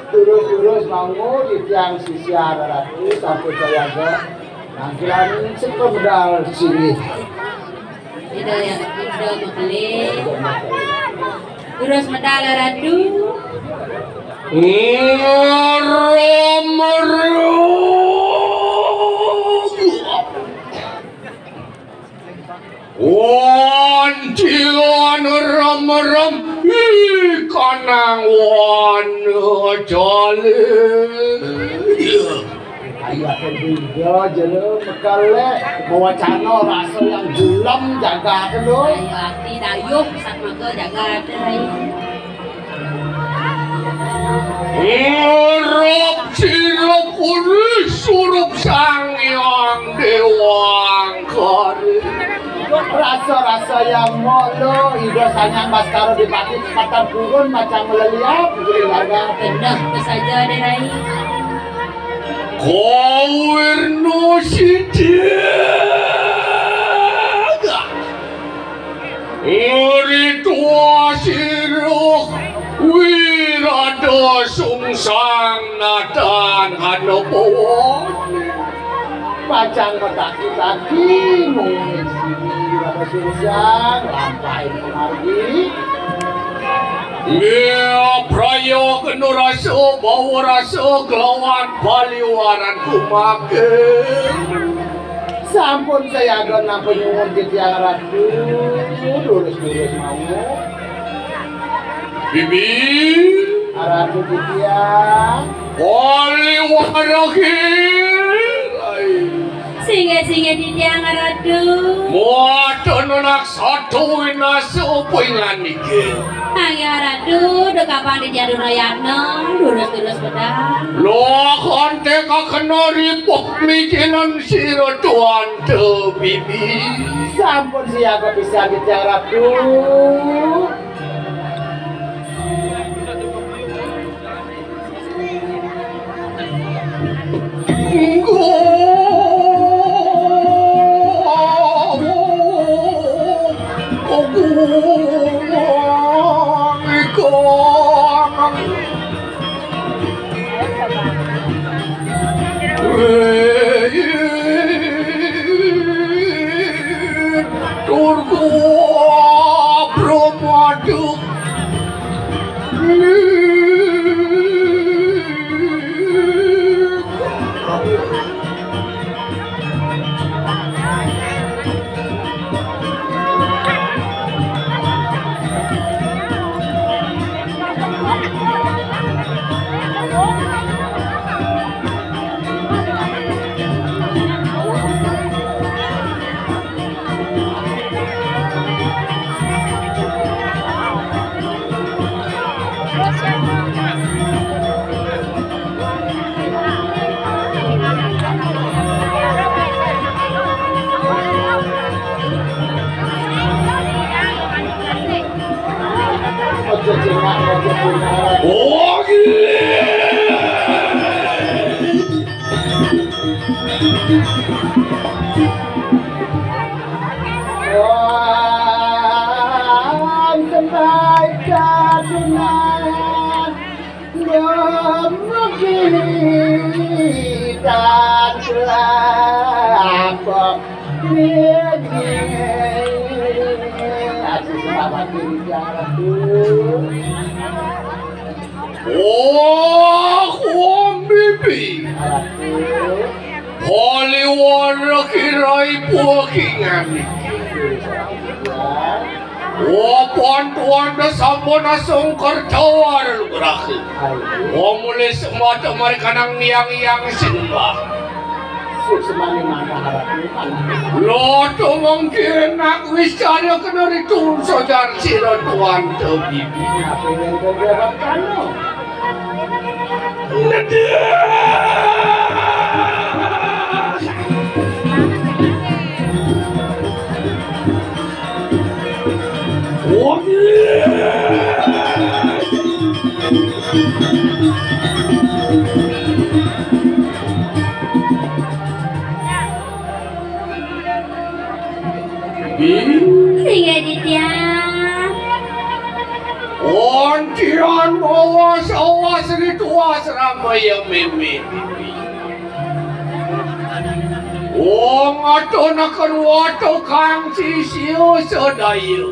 Turus-turus manggu titiang sisia Ratu sampun sayaga nangkilan sepedal sini. Ida ya, ida makale. Turus medal Ratu. Ngerom-rom. Wan cian rem-rem, ih, kanang wan jale. Ayo, aku juga jelo mekale mewacana rasa yang gulem jaga tu. Ayo, ati dayuh sat maka jaga tu. Ngurup sirup urus surup Sang Hyang Dewangkara. Rasa-rasa yang mok lo, Ida Sanyang Baskara Dipati, patang purun macam meleliat, jadi laga. Benar, saja deh, Rai. Kawirnu sida. Ngritua sira wirada sungsang natan hana pawan. Pacang mataki-taki mung sini wirada sungsang lampahin pamargi. Nggih, praya kena rasa, bawa rasa kelawan paliwaran kumakin. Sampun sayaga nampa nyuwun titiang Ratu, durus-durus mawon. Bibi. Ratu titiang. Wali warahi. Singgih-singgih titiang Ratu. Muatan anak satu winasa upingan niki. Nanging Ratu, dekapan titiang Dunayatna, durus-durus pedang. Loh, kontek kakena ripuk mikinan sira tuan te bibi. Sampun siaga pisan titiang Ratu. Turku Brahmadu. Oh, gila. Wong sembaca sunat, nyomugi dan kelapa niki. Aku selamat tinggal. Wah, wong bibi. Haliwana kirai puakingan iki. Wah, pantuan sampun asung kertawar lugraha. Wah, mulih semata marikanang yang-yang sinembah. Suksmane manah harap. Lo tumengkir nak wiscarya kena ritun sojar sira tuan te bibi. Apa yang kau jawabkan lo? Nedya. Wah. Inggih titiang. Antian awas-awas rituas ramaya meme. Wong atonaken wato kang sisia sadaya.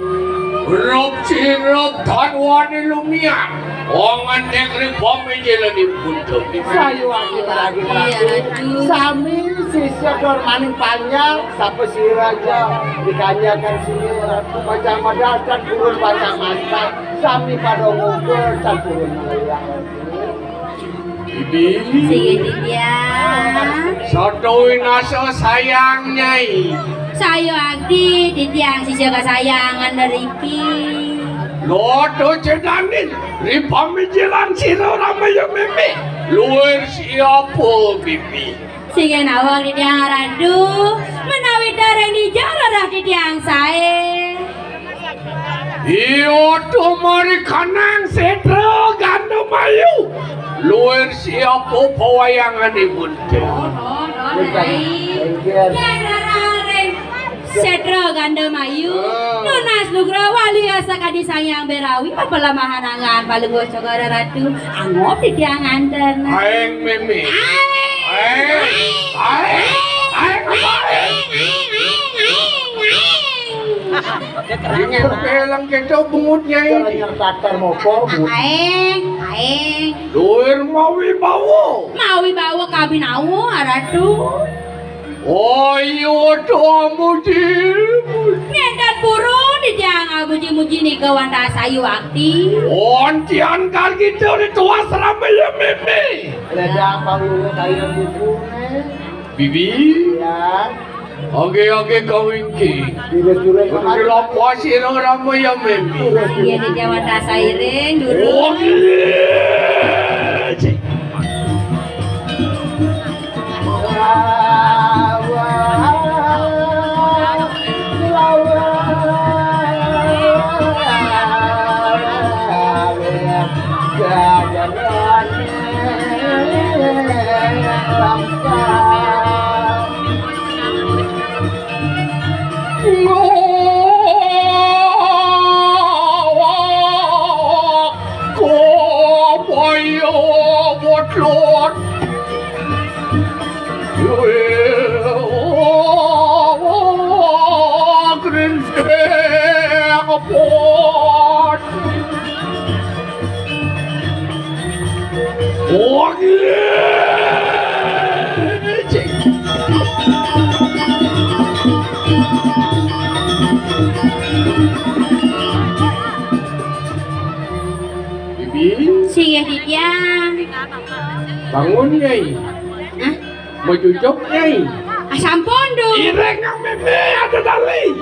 Rep sinrep tan wani lumiat. Wong ngendek ri pamijilanipun tebih. Sayuwakti margi. Iya, Ratu. Sami sisya dormaning panjang, sapa sira ja dikanyakan sini Ratu pacang madasar purun pacang mastan. Sami pada ngumpul tan purun meliwat. Bibi. Singgih titiang. Soto winasa sayang, Nyai. Sayuwakti titiang sisya kasayangan ngriki. Loto cedanin, ri pamijilan sira ramaya meme. Luir siapa, Bibi? Singgih nawang titiang Ratu, menawi dereng nija rerah titiang sae. Iya tumari kanang setra gandamayu. Luir siapa pawayanganipun? Oh, oh, oh, Rai. Yen rerah ring setra gandamayu, ah, nunas nugraha wali sakadi Sang Hyang Berawi, papalemahan angan palungguh Cokor Ratu. Anggep titiang nganten. Aeng meme. Aeng. Aeng. Aeng. Aeng. Aeng. Aeng. Aeng. Aeng. Aeng. Aeng. Aeng. Aeng. Aeng. Aeng. Aeng. Aeng. Luir mawibawa. Mawibawa kabinawa, Ratu. Oh, iya, amuji. Nenten purun titiang amuji-muji nika wantah sayuwakti. Antian kalgita rituas ramaya meme. Ledang pangulu kaya buku. Bibi. Ya. Oke, oke, kawingki. Terus, terus. Terus, terus, apa sih, ramaya meme? Iya, di Jawa Tasairing dulu. Oke. Ngawak kabaya botlot. Grinsing pot. Wah, gila. Bibi. Singgih titiang. Bangun, Nyai. Hah? Majujuk, Nyai. Ah, sampun, Du. Iring nang meme ada dali.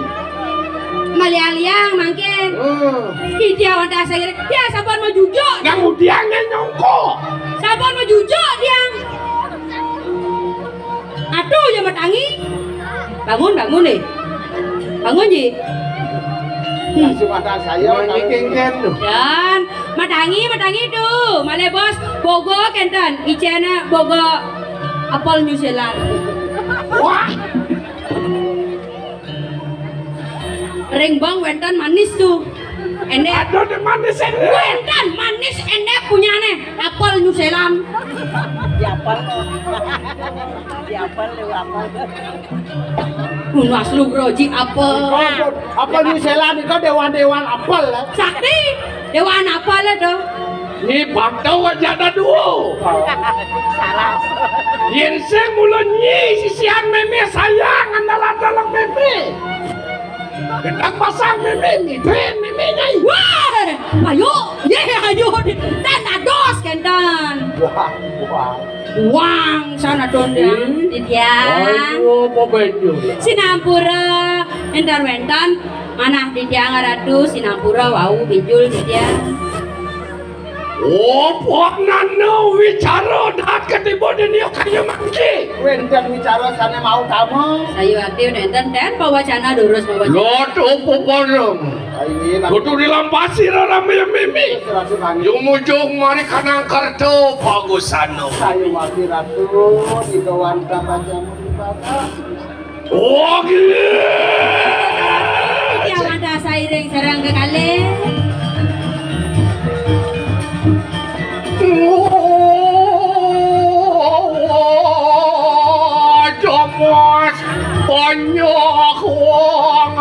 Maliang-liang mangkin. Hmm. Ih, dia wantah saya kira. Dia sampun majujuk. Yang udiang yang nyongko. Sampun majujuk dia. Aduh, ya matangi. Bangun, bangun, eh. Bangun, Ji. Hmm. Sumadan saya, Bang. Ini kengken, tuh. Dan matangi, matangi, tuh. Malih, Bos. Boga kenten. Icena boga apel New Zealand. Wah. Ring bang wenten manis, tuh. Endek. Aduh, di manis, endek. Wenten manis, endek punyane. Apel New Zealand. Di apel. Di apel, di apel. Kuno asli groji apel. Apel New Zealand itu dewan-dewan apel, ya. Sakti, dewan apel itu. Ni bantau aja ada dua. Salah. Yen sing mula nyi sisian meme sayang andal-andal meme. Gendang pasang meme, mipin meme, Nyai. Wah, ayo, ye, ayo, dan ados kenten. Wah, wah. Wang sana don ya, hmm? Titiang. Ayo, apa baju? Sinampura, entar wentan, manah titiang Ratu, sinampura wau bijul titiang. Oh, poknana wicara dahat katiba dini kaya mangke. Wénten wicara sané mautama. Sayuwakti nénten ten pawacana durus pawacana. Lot upapadem. Ayo, Ratu. Kudu dilampasi raramé mimi. Ratu Rangit. Jumujug mari kanang kerta pagusana. Sayuwakti Ratu, digawanta baca ibadah. Oke. Kiamat sairing sareng kekalih. Wah, jomas banyak wong.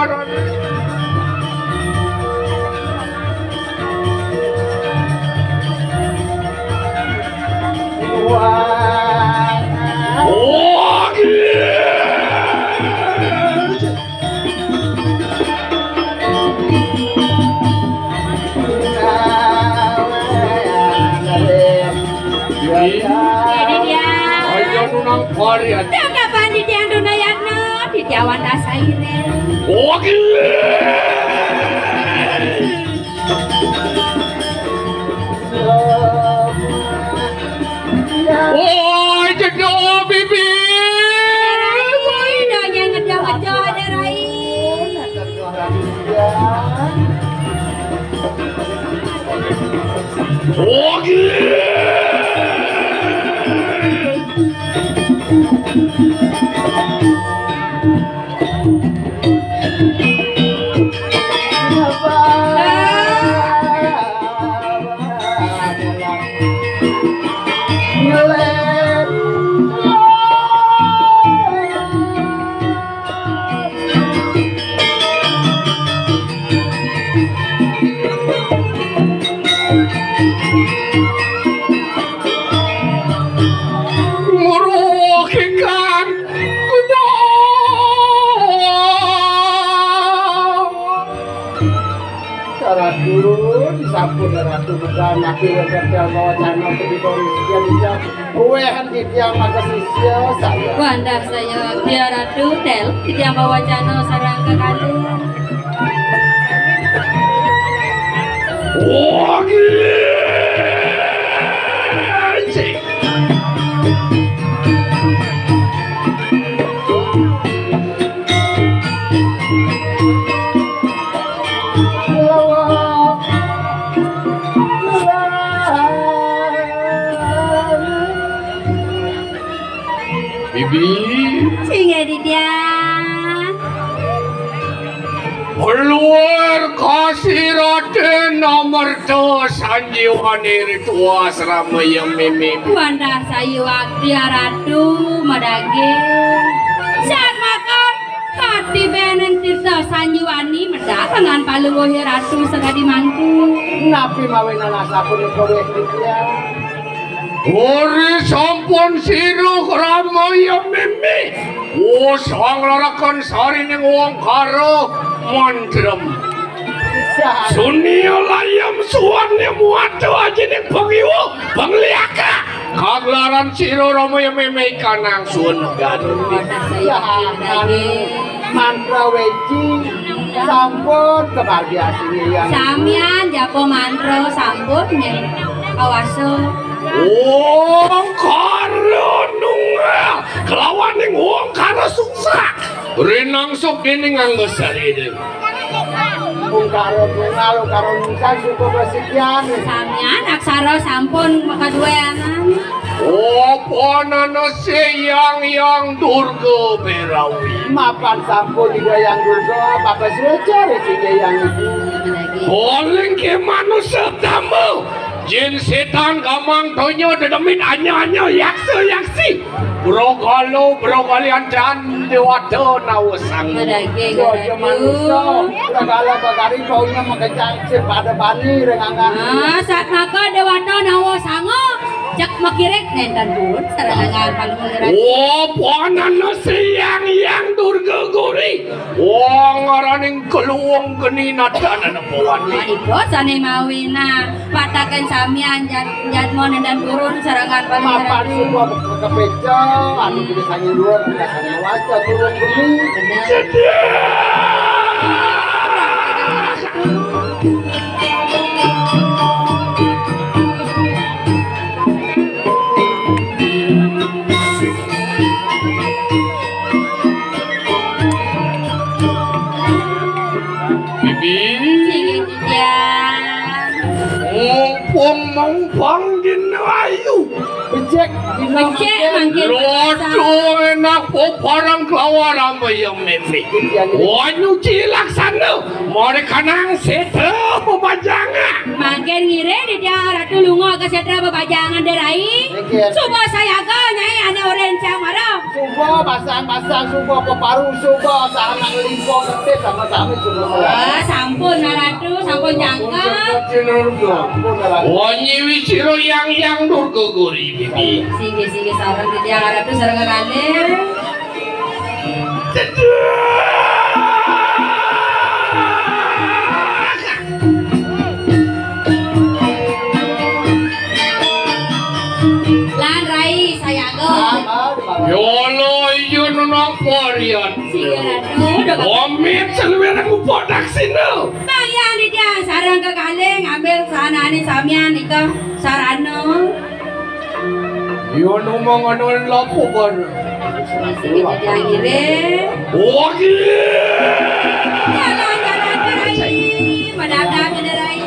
Jadi dia. Ayo nunang parian. Tanggapan di tiang Dunayatna, di tiawan dasairing. Oke. Woi, jeda bibir. Woi, donya ngedah-ngedah ada rai. Oke. Muruh ikan. Ratu, disampun Ratu medal napi wénten tiang pawacana untuk dibawa sekian ijab. Wéhan titiang maka sisya saya. Wantah saya, biar Ratu, tel, titiang pawacana sareng kekalih. Wah, gila. Bibi. Singgih, Didian. Luar kasih Raden Amerta Sanjiwani Ritual Seramaya Mimi. Wantah sayuwakti Ratu madaging. Saat makan, kati benen tirta Sanjiwani medal dengan paluwuhe Ratu sakadi mangkin. Napi mawinan asapunika weh Didian? Uri sampun siruh ramaya mimi. Wusang larakan sarining wangkara mantrem. Sunia layam suwanya muata ajining pangiwa pangliaka. Kaglaran siruh ramaya mimi kanang suwun garu. Mantra weci sampun kebahagiaan yang samian japa mantra sampun nggih kawasa. Wong karo nunggah kelawaning wong karo sungsrak. Rinangsuk dening angga sarira. Wong karo nunggah, wong karo nungsang suka basikian. Samian aksara sampun makaduweanan. Opanana Siyang Yang Durga Berawi. Mapan sampun Ida Yang Durga, Bapak Sreca Risida Yang Ibu. Paling ke manusa tamba. Jin setan gamang donya dedemit anya-anya yaksa yaksi. Brogalo brogalian dan dewata nawasang. Madaging. Donya manusa, brogalo bagari donya makejang sing pada bani rengangan. Ah, satmaka dewata nawasanga. Cek makirik nenten pun sarangan paluhur. Oh, panana Siyang Yang Durga Guri. Wong ngaraning keluwung geni nadanana pawani. Iko sane mawina pataken samian jat-, jatma nenten purun sarangan paluhur. Mapan suba kepeca, anu bisa sangi luar, bisa sangi wasta, keluwung geni. Bener. Cedek. Sing, Jang. Mumpung-mumpung dina ayu. Becik, dina becik, becik. Mangkin lodo enak peparang kelawar amba yang mimpi. Iya, iya. Wah, nyuci laksana. Mari kanang setra bebajangan. Mangkin ngiring di dia ratu lunga ke setra bebajangan, Dek Rai. Nggih. Suba sayaga, Nyai, ane oren cang mara. Suba basang-basang, suba peparu, suba sanak lingko ngetis sama-sama suba. Wah, sampun, Ratu, sampun jangkep. Sampun, Ratu. Wah, nyiwi sira yang, yang Durga Gori, Bibi. Singgih, singgih, sareng Bibi, yang Ratu, sareng kekalih. Lan Rai sayaga. Yolo iya nunang parian. Singgih Ratu, do. Omit saluwireng upadaksina. Samyang titiang sareng kekalih ngambil sahanane samyang nika sarana. Iya nunang anu lapu bar. Singgih titiang ngiring. Oke. Jalan-jalan Rai, madadam Rai.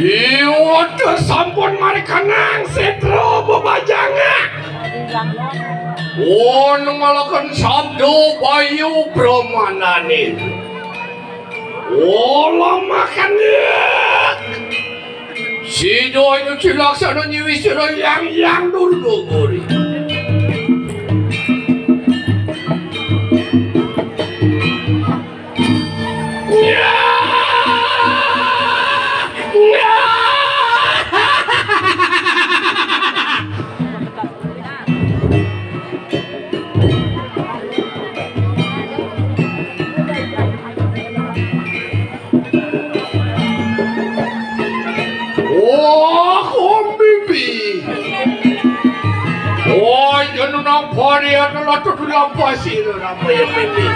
Iwata sampun marikanang setra bebajangan. Pun ngalaken sabda bayu pramanane. Ola makan ya. Sida nyuci laksana nyiwi sira yang, yang Durga Gori. Oh, Om Bibi. Oh, yen nang parian lho tutu lampah sira napa ya Bibi.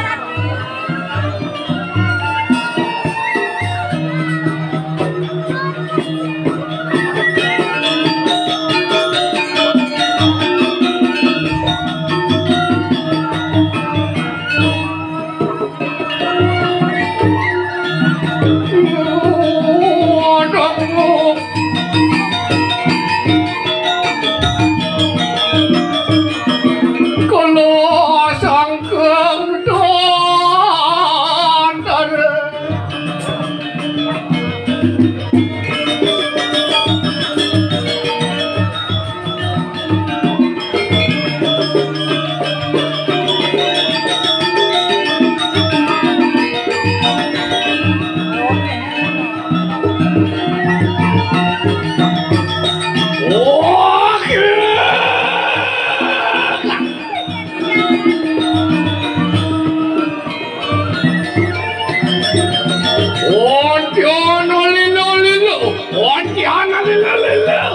Kala sangkeng dantar. Ontiana lilo-lilo, ontiana lilo-lilo.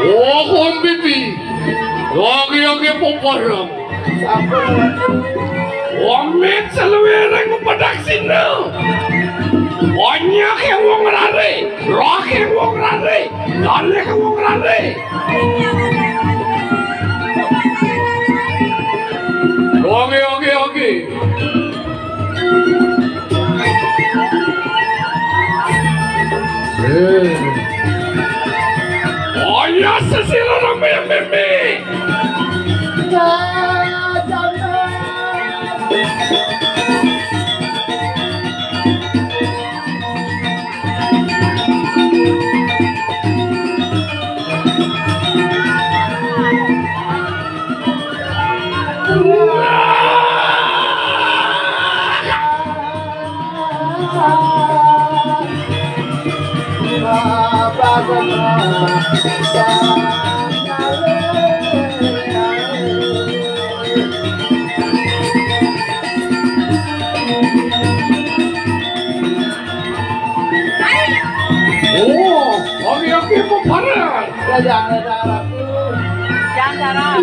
Oh, Om Bibi. Oke, oke, poporong. Wamit saluwiring upadak sina. Wanyake wong rare, roke wong rare, dalike wong rare. Oke, oke, oke. Eh. Oya sesira rame meme. Oh, oke, oke, bubaran. Jangan, jangan, Ratu. Jangan, jangan.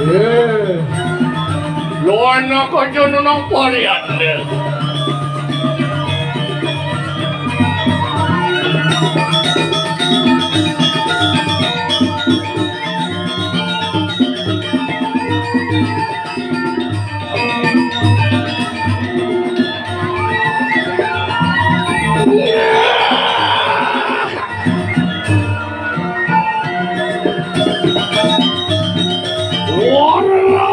Eh, lo anak aja nang parian deh. Ora,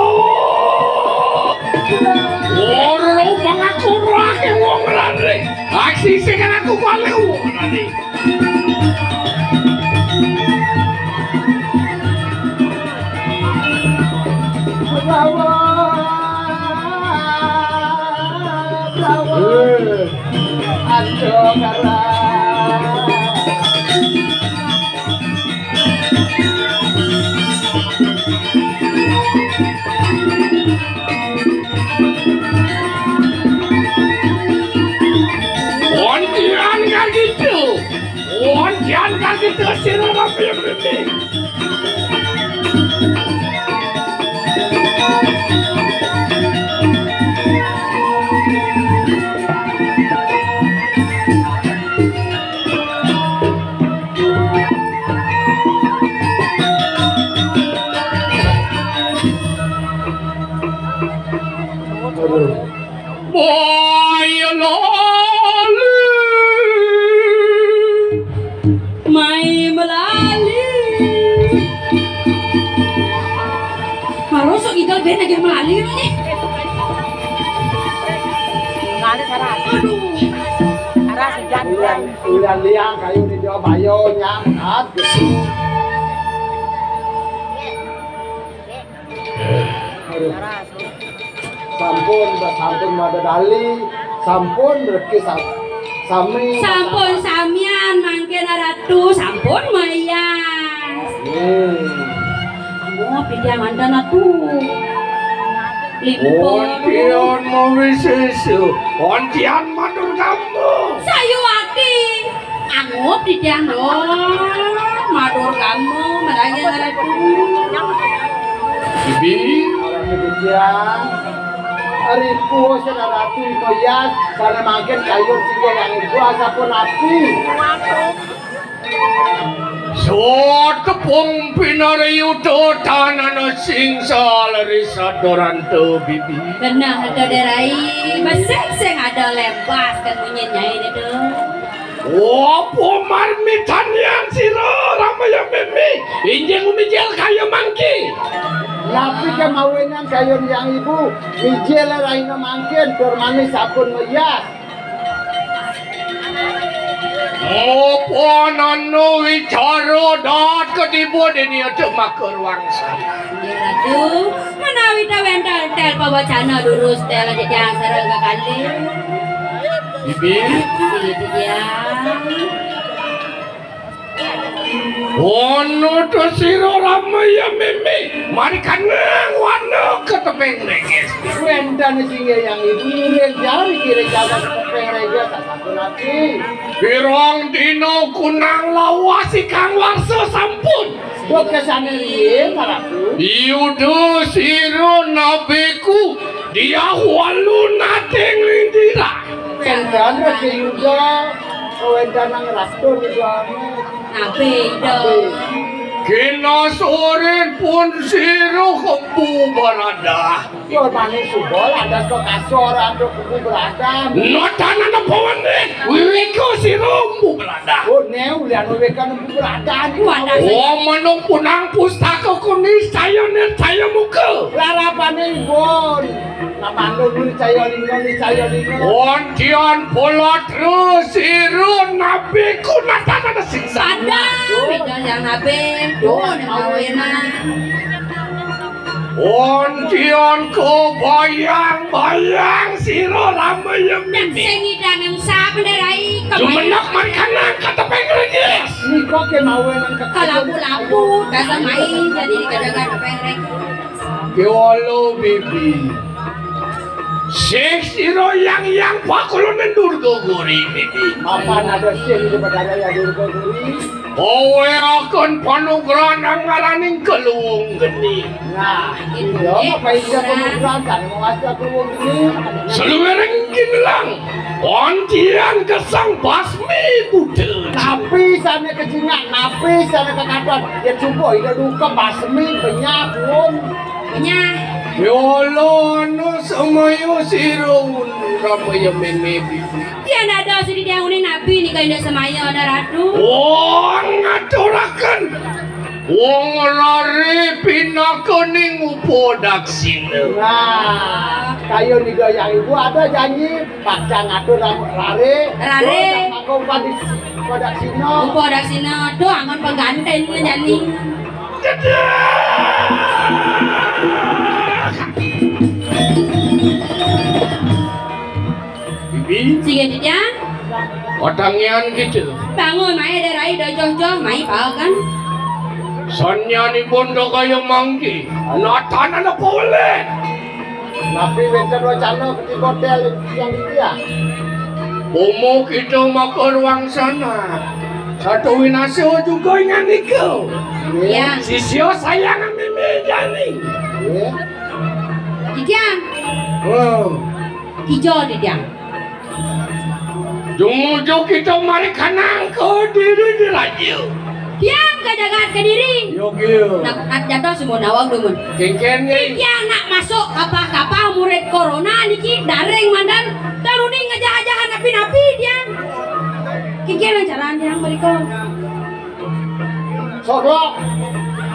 ora, mangaku ora ke wong rare. Aksi sing aku balik wong rare. Ontian kagitu. Ontian kagitu sira rapi-rapi. Aduh. Boyolali. Mai melali. Baru sok ngidal ben lagi melali nih. Melali, Sarah. Aduh. Sarah, hujan, hujan. Ulian liang kayu di Jawa Bayo nyangkat. Aduh. Sampun, sampun mada dali, sampun reki sa-, sami. Sampun samian mangkin Ratu, sampun mayas. Hmm. Amu pidan mantan Ratu. Limpur. Ontian mawisesu, ontian matur kamu. Sayuwakti. Angup titiang, oh, matur kamu, merangin ratu. Bibi. Ratu titiang. Ripuh sira ratu mayas, sana mangkin kayun singgah yang ibu asapun api. Sotepung pinariyuta tanana sing saleri sadoranto bibi. Benah ada derai, besek sing ada lebas kan munyin nyai itu. Apa marmitanian sira Ramaya Mimi? Injing umijil kaya mangki. Napi kemawinan kayun yang ibu? Mijil rahina mangkin, tur manis sampun mayas. Apa nanu wicara dat ketiba dini ada maka ruang sana. Inggih Ratu, menawi ta wentel tel pawacana lurus tel jejang sareng kekalih. Bibi. Iya, Titiang. Ono to sira Rama Yameme, mari kanang wana ka tepeng rengges. Wénten singgih yang ibu, ngiring jari kira jagat tepeng rengges, sasampun ati. Pirang dina kunang lawas ikang warsa sampun. Duh, kesane riyin, Ratu? Yuda sira nabeku, diah walu nating lindira. Sendang Ratu Yuda, kawéntenan Ratu Yuda. Nabe, Ida? Nabe. Kina sorin pun sira kempu baradah. Yo, mani suba lantas kok kasor antuk kuku beradan. Notanan apa wene? Wiwika sira mpu beradah. Oh, ne ulian wiwika mpu beradan. Wadah. Oh, menung punang pustaka kuning saya niscaya muka. Larapane ibun. Namandun niscaya lingga, niscaya lingga. Ontian pola terus sira nabi ku notanan sing. Ada, Ida yang nabi. Duh, ne mawena. Ontian ko bayang-bayang sira Rama Yameme. Sing idaneng sapa, Rai? Jumeneng mari kanang ka tepeng rengges. Nika kemawon kalabu-labu, dasa mai jadi kajaga tepeng rengges. Kewala bibi. Sing sira yang-yang pakulonen Durga Gori, bibi. Mapan ada sing di Batara ya Durga Gori. Kowe akan panugrahan angaraning keluwung geni. Nah, iya, apa iya panugrahan kan menguasai keluwung geni? Saluwiring ginelang, ontian kesang basmi buta. Napi sane kecingak, napi sane kekaton, ya cukup, ida duka basmi, benyah, kuwung. Benyah. Ya Allah, anu semaya sira Rama Yameme. Yen ada sudi tiang uning nabi nika indik semaya, Ida Ratu. Oh, ngaturaken. Wong lare pinakaning upadaksina. Nah, kaya nika yang ibu ada janji bakal ngatur rambut lare. Lare. Terus maka upadik-, upadaksina. Upadaksina. Duh, angon pengganten janji. Bibi. Singgih, Ditiang. Watangian kita. Bangun, mai ada rai, dojoh-joh, mai paekan. Sanyanipun do kaya mangke. Natanan apa oleh? Napi wénten wacana ketiba hotel yang Ditiang? Pomo kita maka ruang sana. Satu winasa juga ingan nika. Iya. Sisya sayang mimi jani. Iya. Ditiang. Oh. Ijo, Ditiang. Jumuju kita mari kanang Kediri di raja. Tiang ka jagat Kediri. Yo, kieu. Nak, nak jatuh semua nawang dumun. Kengken, nggih. Tiang nak masuk kapah-kapah murid corona niki daring mandan. Taruning ngajah-ajahan napi-napi tiang. Kengken lancaran tiang mereka. Sogok.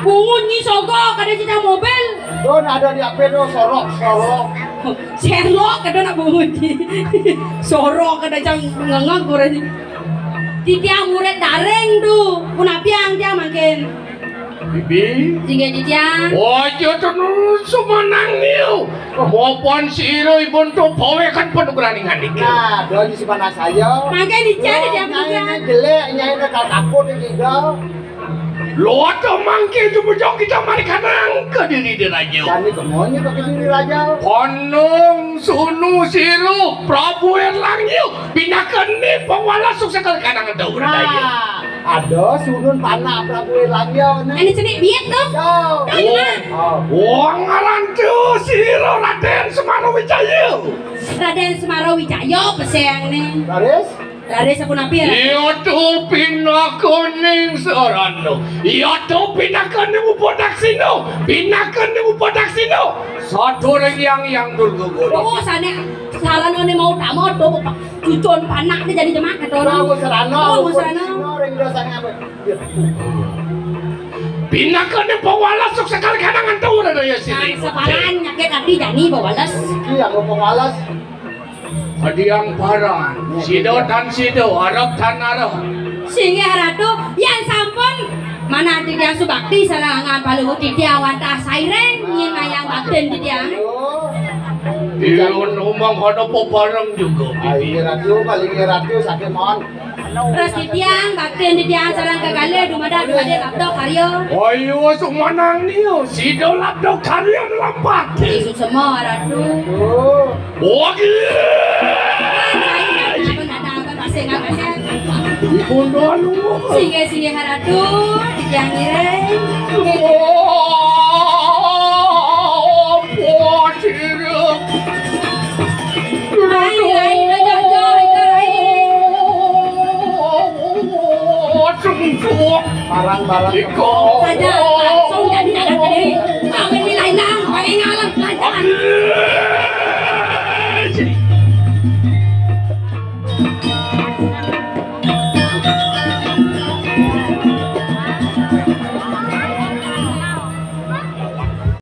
Bungut nyi sogok, kada cita mobil. Don ada di apa tu? Sorok, sorok. Serlok kada nak bungut. Sorok kada cang ngengek kurang. Titiang murid daring tu. Punapi ang tiang mangkin? Bibi. Singgih titiang. Ojo tenun sumanang niu. Mapan sira ibun tu pawekan panugrahan ingan niki. Nah, doa di sebelah saya. Mangke dicari dia nyai bukan. Nyai jelek, nyai nak takut ini dah. Lo atau mangke itu bujang kita mari kanang Kediri di raja. Kami kemuanya ke Kediri raja. Panung sunu siru Prabu Erlangga. Pinakene pangwala sukses kanang tahu raja. Nah. Ada sunun panak Prabu Erlangga, nah. Ane cenik biet tuh. Yo. Tuh, oh, gimana? Oh. Wong aran tu sira Raden Semara Wijaya. Raden Semara Wijaya, peseng nih. Raris? Raris aku napi ya? Iya tu pinakoning sarana. Iya tu pinakoning upadaksina. Pinakoning upadaksina. Satu ring yang, yang Durga Gora. Oh, sana sarana ne mau tamat tuh, Pak. Cucun panak ni jadi jemak kata orang. Tahu serana, oh, serana. Sino ring dasarnya apa? Pinakane pawales sukses kali kanangan tahu ada ya sini. Sepalan nyakit hati jani pawales. Iki yang pawales. Adiang paran, sida tan sida, arep tan arep. Singgih Ratu, yang sampun manah titiang subakti salangan paluhu titiang wantah saireng nyinayang baktin titiang. Iya, ngomong kada pepareng juga. Ayo Ratu, paling Ratu sakit mon. Ras titiang, bakti titiang sareng kekalih dumadak dumadik Labdok Karya. Ayo, sing manang nia, sida Labdok Karya dalam bakti. Isu semua, Ratu. Wah, gila. Ibu Ndon. Singgih-singgih, Ratu, titiang ngiring. Wah, sira. Rai, rai, rai, rai, rai, rai. Barang-barang. Saja, langsung jadi jalan sendiri. Kami wilayah, kami ngalah, lancar.